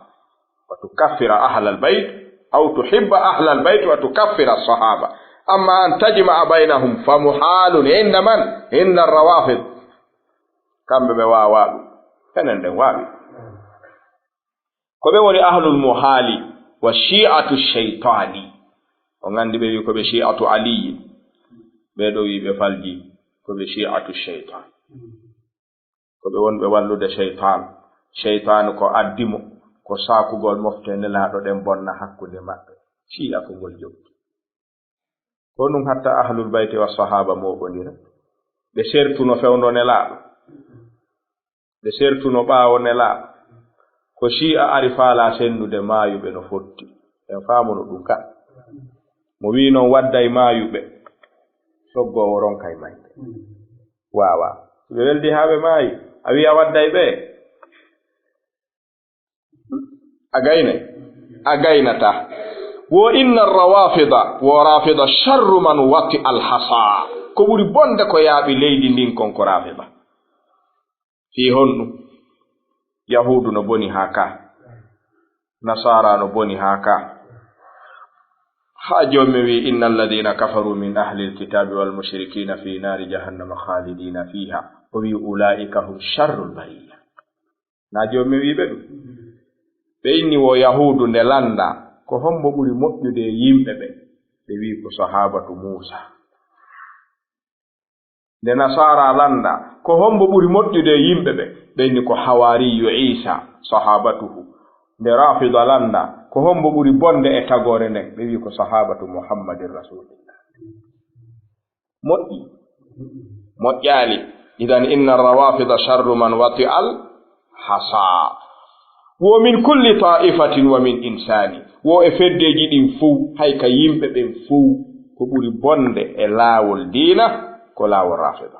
وتكفر أهل البيت، أو تحب أهل البيت وتكفر الصحابة. أما أن تجمع بينهم فمحال عند من؟ عند الروافض. Kamɓe ɓe waawaa ɗum. Enen ɗen waawi. Ko ɓe woni ahlul muhaali wa shi'atu shaytaani. On anndi ɓe wi ko ɓe shi'atu Aliyyi. Ɓee ɗoo wi ɓe falji ko ɓe shi'atu shaytaan. Ko ɓe wonɓe wallude shaytaan. Shaytaan ko addi mo, ko saakugol mofte Nelaaɗo ɗen bonna hakkunde maɓɓe. Shi'a ko ngol jokki. Ko ɗum hatta ahlul bayti wa sahaaba mooɓondira. Ɓe sertuno fewndo Nelaaɗo. Ɓe sertuno ɓaawo Nelaaɗo. Ko Shi'a ari faalaa senndude maayuɓe no fotti. En faamuno ɗum ka. Mo wii noon wadday maayuɓe, soggoowo ronkay mayde. Waawaa. Si ɓe weldi haa ɓe maayi, a wii a wadday ɓe? A gaynay? A gaynataa. Wo inna rawafida, wo rafida sharru man wati alhasa. Ko ɓuri bonde ko yaaɓi leydi ndin kon ko rafida. Fii honɗum? Yahuudu no boni haa ka. Nasaara no boni haa ka. Haa Joomi wi, "Inna alladhina kafaru min ahli alkitabi wal mushrikina fi nari jahannama khalidina fiha." O wi, "Ulaika hum sharrul bariya." Na Joomi wi ɓe ɗum? Ɓe inni wo Yahuudu nde lannda, ko hombo ɓuri moƴƴude e yimɓe ɓe? Ɓe wi ko sahaabatu Muusa. Nde Nasaara lannda, ko hombo ɓuri moƴƴude e yimɓe ɓe? Ɓe inni ko hawaariyu Iisa, sahaabatuhu. Nde Raafida lannda, ko hombo ɓuri bonde e tagoore nden? Ɓe wi ko sahaabatu Muhammadin Rasulillah. Moƴƴi? Moƴƴaali. Idan inna rawafida sharru man wati al hasa. Wo min kulli ta'ifatin wa min insani. Wo e feddeji ɗin fow, hay ka yimɓe ɓen fow, ko ɓuri bonde e laawol diina, ko laawol rafida.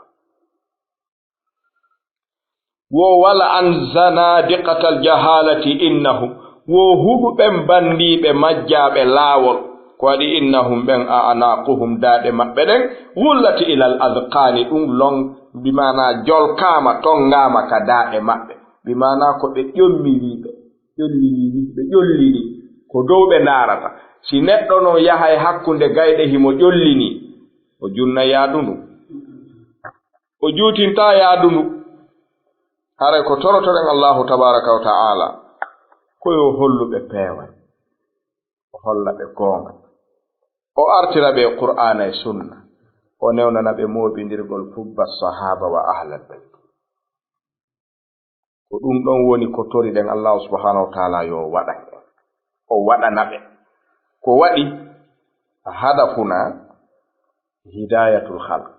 Wo wala an zanadiqatal jahalati innahum. Wo huɗu ɓen bandiiɓe majjaaɓe laawol. Ko waɗi innahum ɓen a anaquhum daaɗe maɓɓe ɗen, wullati ilal adqani, ɗum lon, bi maana jolkaama, tongaama ka daaɗe maɓɓe. Bi maana ko ɓe ƴommi wiiɓe, ƴollini wiiɓe, ƴollini. Ko dow ɓe ndaarata. Si neɗɗo non yahay hakkunde gayɗe himo ƴollini, o junna yaadundu. O juutintaa yaadundu. Haray ko torotoɗen Allahu tabaraka wa ta'ala, ko yo hollu ɓe peewal, o holla ɓe goonga, o artira ɓe Qur'aana e Sunna, o newnana ɓe mooɓindirgol hubba sahaaba wa ahlal bayt. Ko ɗum ɗon woni ko toriɗen Allahu subhanahu wa ta'ala yo waɗan en. O waɗana ɓe. Ko waɗi hadafuna hidayatul khalq.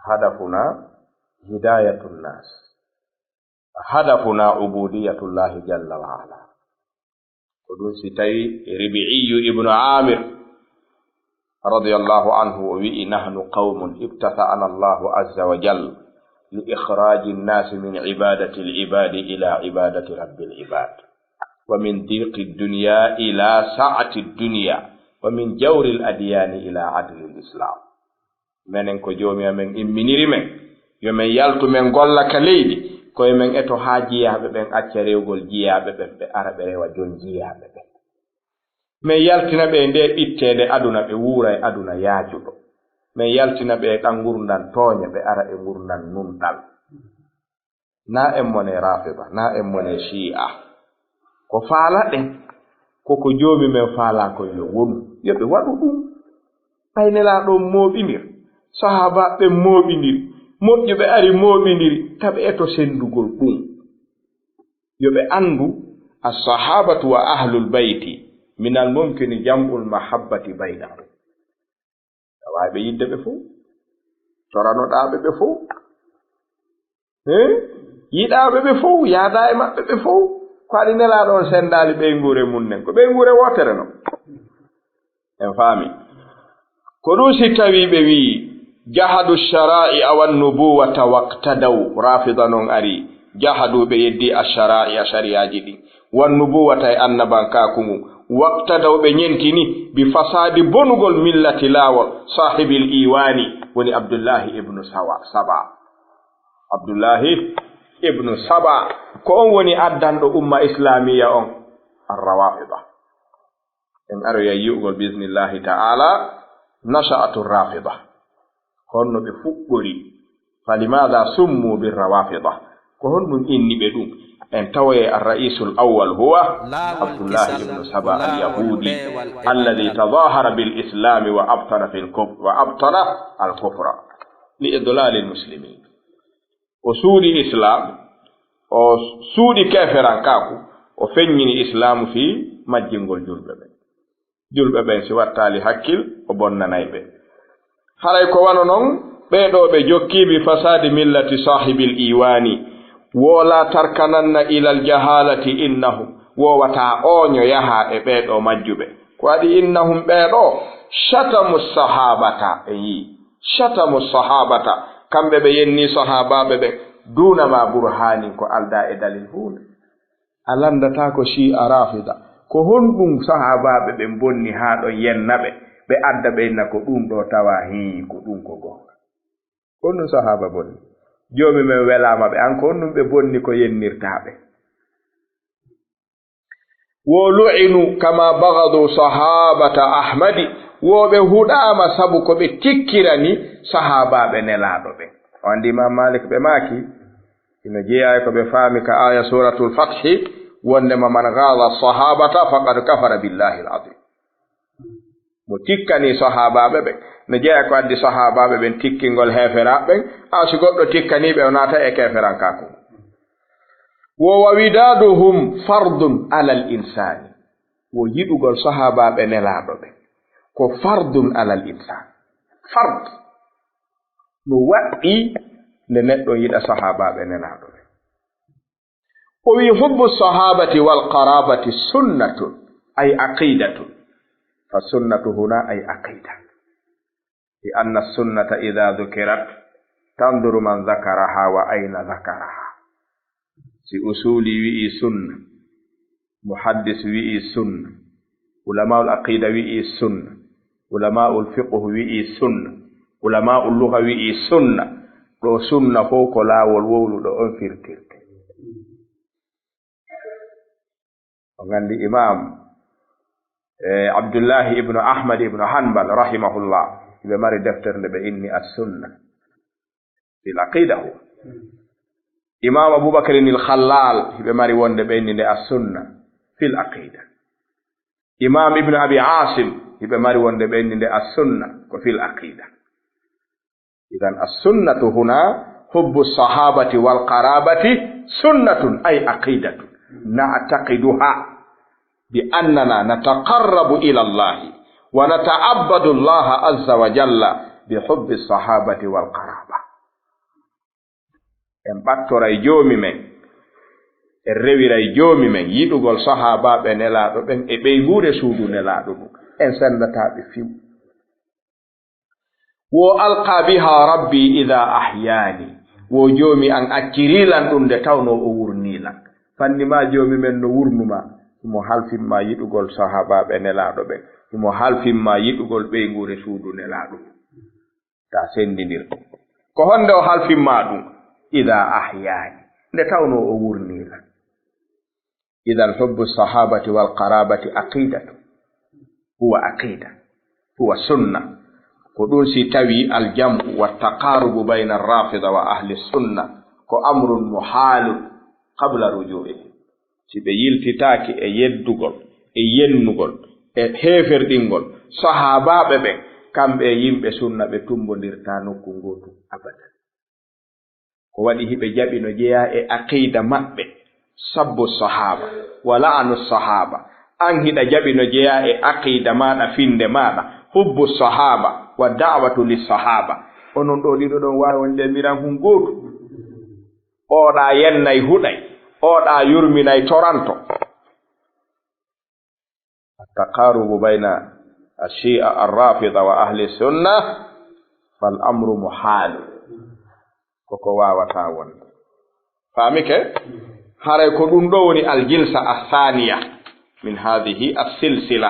Hadafuna hidayatun nas. Hadafuna ubudiyatullahi jalla wa ala. Ko ɗum si tawi Ribi'iyu ibnu Amir radiyallahu anhu o wi'i, "Nahnu qawmun ibtasa'ana Allahu azza wa jal li ikhraji nnasi min ibadati al-ibadi ila ibadati rabbil ibad, wa min diqi dunya ila sa'ati dunya, wa min jawri al-adyani ila adli al-islam." Menen ko Joomi amen imminiri men, yo men yaltu men golla ka leydi, ko e men eto haa jiyaaɓe ɓen acca rewgol jiyaaɓe ɓen, ɓe ara ɓe rewa jon jiyaaɓe ɓen. Men yaltina ɓe e nde ɓitteende aduna, ɓe wuura e aduna yaajuɗo. Men yaltina ɓe e ɗan ngurndan tooñe, ɓe ara e ngurndan nunɗal. Na en mone Rafida, na en mone Shi'a. Ko faalaɗen, ko ko Joomi men faalaa kon yo wonu, yo ɓe waɗu ɗum. Ɓay Nelaaɗo on mooɓinir, sahaabaaɓe ɓen mooɓiniri, moƴƴuɓe ari mooɓiniri, taɓe eto senndugol ɗum. Yo ɓe anndu, as-sahaabatu wa ahlul bayti, minal mumkini jam'ul mahabbati baynahum. Aɗa waawi ɓe yiɗde ɓe fow. Toranoɗaa ɓe ɓe fow. He? Yiɗaa ɓe ɓe fow, yaadaa e maɓɓe ɓe fow. Ko waɗi Nelaaɗo on senndaali ɓeynguure mum nden? Ko ɓeynguure wootere non. En faami. Ko ɗum si tawii ɓe wi'i, "Jahadu shara'i'a wan nubuwata waqtadaw." Rafida non ari. Jahadu, ɓe yeddi, ash-shara'i'a, shariyaaji ɗin. Wan nubuwata, e annabankaaku ngun. Waqtadaw, ɓe ñentini, bi fasadi, bonugol, millati, laawol, sahibil iwani, woni Abdullahi ibnu Sawa, Saba. Abdullahi Ibnu Saba, ko on woni addanɗo umma islamiya on, Ar-Rawafida. En aroyay yi'ugol, bismillahi ta'ala, nasha'atu Rafida. Ko honno ɓe fuɗɗori? Falimada summu bir Rawafida? Ko honɗum inni ɓe ɗum? En tawoyay Ar-Ra'isul Awwal huwa Abdullah ibnu Saba al-Yahudi, alladhi tadahara bil Islami wa abtana fil kuf-, wa abtana al-kufra li idlalil muslimin. O suuɗi Islaam, o suuɗi keeferankaaku, o feññini Islaamu fii majjingol julɓe ɓen. Julɓe ɓen, si wattaali hakkil, o bonnanay ɓe. Haray ko wano non, ɓee ɗoo ɓe jokkii bi fasaadi millati saahibil iiwaani, woo laa tarkananna ilal jahaalati innahum, woowataa ooño yaha e ɓee ɗoo majjuɓe. Ko waɗi innahum ɓee ɗoo, shatamu sahaabata, e yii. Shatamu sahabata, kamɓe ɓe yenni sahabaaɓe ɓen, duna ma burhanin, ko aldaa e dalil huunde. A lanndataa ko Shi'a Rafida, ko honɗum sahabaaɓe ɓen bonni haa ɗon yenna ɓe, ɓe adda ɓe inna ko ɗum ɗoo tawa hii, ko ɗum ko goonga. Honɗum sahaaba bonni? Joomi men welaama ɓe, an ko honɗum ɓe bonni ko yennirtaa ɓe? Wo lu'inu kama bagadu sahabata Ahmadi, wo ɓe huɗaama sabu ko ɓe tikkirani sahaabaaɓe Nelaaɗo ɓen. O anndi Imam Malik ɓe maaki, hino jeyaa e ko ɓe faami ka aaya Suuratul Fathi, wonndema man gada sahabata faqad kafara billahi al-azim. Mo tikkani sahaabaaɓe ɓen, no jeyaa ko addi sahaabaaɓe ɓen tikkingol heeferaaɓe ɓen, a si goɗɗo tikkanii ɓe, o naata e keeferankaaku. Wo wa widaaduhum fardun alal insaani. Wo yiɗugol sahaabaaɓe Nelaaɗo ɓen, ko fardun alal insaan. Fard. No waɗɗii nde neɗɗo yiɗa sahaabaaɓe Nelaaɗo ɓen. O wi'i, hubbu sahabati wal qarabati sunnatun, ay aqidatun. Fa sunnatu huna ay aqida. Li anna sunnata idha dhukirat, tanduru man dhakaraha wa ayna dhakaraha. Si usuli wi'i sunna, muhaddis wi'i sunna, ulamaul aqida wi'i sunna, ulamaul fiqh wi'i sunna, ulamaul lugha wi'i sunna, ɗo sunna fow ko laawol wowluɗo on firtirte. On anndi Imam, eh, Abdullahi ibnu Ahmad ibnu Hanbal rahimahullah, hiɓe mari deftere nde ɓe inni As-Sunna fil Aqida huwa. Imam Abubakar il Khallal, hiɓe mari wonde ɓe inni nde As-Sunna fil Aqida. Imam Ibnu Abi Asim, hiɓe mari wonde ɓe inni nde As-Sunna ko fil Aqida. Idan as-sunnatu huna hubbu sahabati wal qarabati sunnatun ay aqidatun na'taqiduha bi annana nataqarrabu ila Allahi wa nata'abbadu Allaha azza wa jalla bi hubbi sahabati wal qaraba. En ɓattoray Joomi men, en rewiray Joomi men yiɗugol sahaabaaɓe Nelaaɗo ɓen e ɓeynguure suudu Nelaaɗo ɗum. En senndataa ɓe few. Wo alqa biha rabbi ida ahyani. Wo Joomi an accirii lan ɗum nde tawnoo o wurnii lan. Fanni ma Joomi men no wurnu ma, himo halfin ma yiɗugol sahaabaaɓe Nelaaɗo ɓen, himo halfin ma yiɗugol ɓeynguure suudu Nelaaɗo. Ta senndindir. Ko honde o halfin ma ɗum? Ida ahyani. Nde tawnoo o wurnii lan. Idan hubbu sahabati wal qarabati aqidatu. Huwa aqida. Huwa sunna. Ko ɗum si tawi aljam'u wa taqarubu bayna rafida wa ahli sunna ko amrun muhalun qabla ruju'ihi. Si ɓe yiltitaaki e yeddugol, e yennugol, e heeferɗingol sahaabaaɓe ɓen, kamɓe e yimɓe sunna ɓe tumbondirtaa nokku ngootu abadan. Ko waɗi hiɓe jaɓi no jeyaa e aqiida maɓɓe, sabbu sahaaba, wa la'anu sahaaba. An hiɗa jaɓi no jeyaa e aqiida maaɗa, finnde maaɗa, hubbu sahaaba, wa da'watu li sahaaba. Onon ɗoo ɗiɗo ɗon waawi wonde miran hun gootu. Oɗaa yennay huɗay, oɗaa yurminay toranto. Attaqarubu bayna ash-Shi'a ar-Rafida wa ahli sunna, fal amru muhalu. Koko waawataa wonde. Faamike? Haray ko ɗum ɗo woni al-jilsa ath-thaniya min hadhihi as-silsila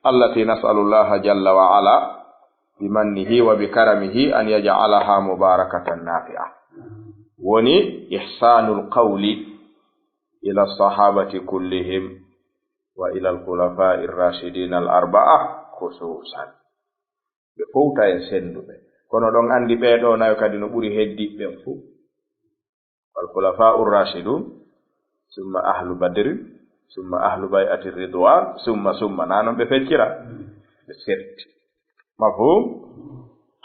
allati nas'alu Allaha jalla wa ala bi mannihi wa bi karamihi an yaj'alaha mubarakatan nafi'a. woni ihsanul qawli ila sahabati kullihim wa ila al khulafa'i ar-rashidin al arba'a khususan. Ɓe fowta e sennduɓe. Kono ɗon anndi ɓee ɗoo nayo kadi no ɓuri heddiiɓe ɓen fuu. Wal khulafa'u ar-rashidun, summa ahlu badrin, summa ahlu bay'ati ridwan, summa, summa. Na non ɓe feccira? Ɓe serti. Mafhum?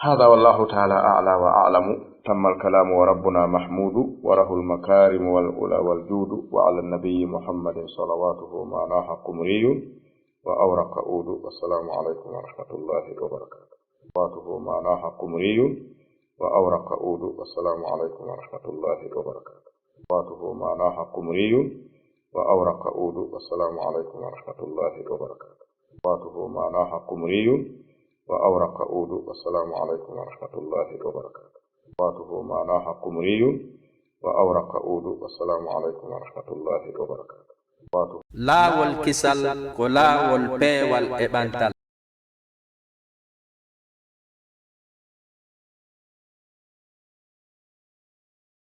هذا والله تعالى أعلى وأعلم. تم الكلام وربنا محمود، وله المكارم والعلا والجود، وعلى النبي محمد صلواته ما ناح قمري وأورق عود. والسلام عليكم ورحمة الله وبركاته. صلواته ما ناح قمري وأورق عود. والسلام عليكم ورحمة الله وبركاته. صلواته ما ناح قمري وأورق عود. والسلام عليكم ورحمة الله وبركاته. صلواته ما ناح قمري وأورق عود. والسلام عليكم ورحمة الله وبركاته. صلواته ما ناح قمري وأورق عود. والسلام عليكم ورحمة الله وبركاته. صلواته Laawol kisal ko laawol peewal e ɓantal.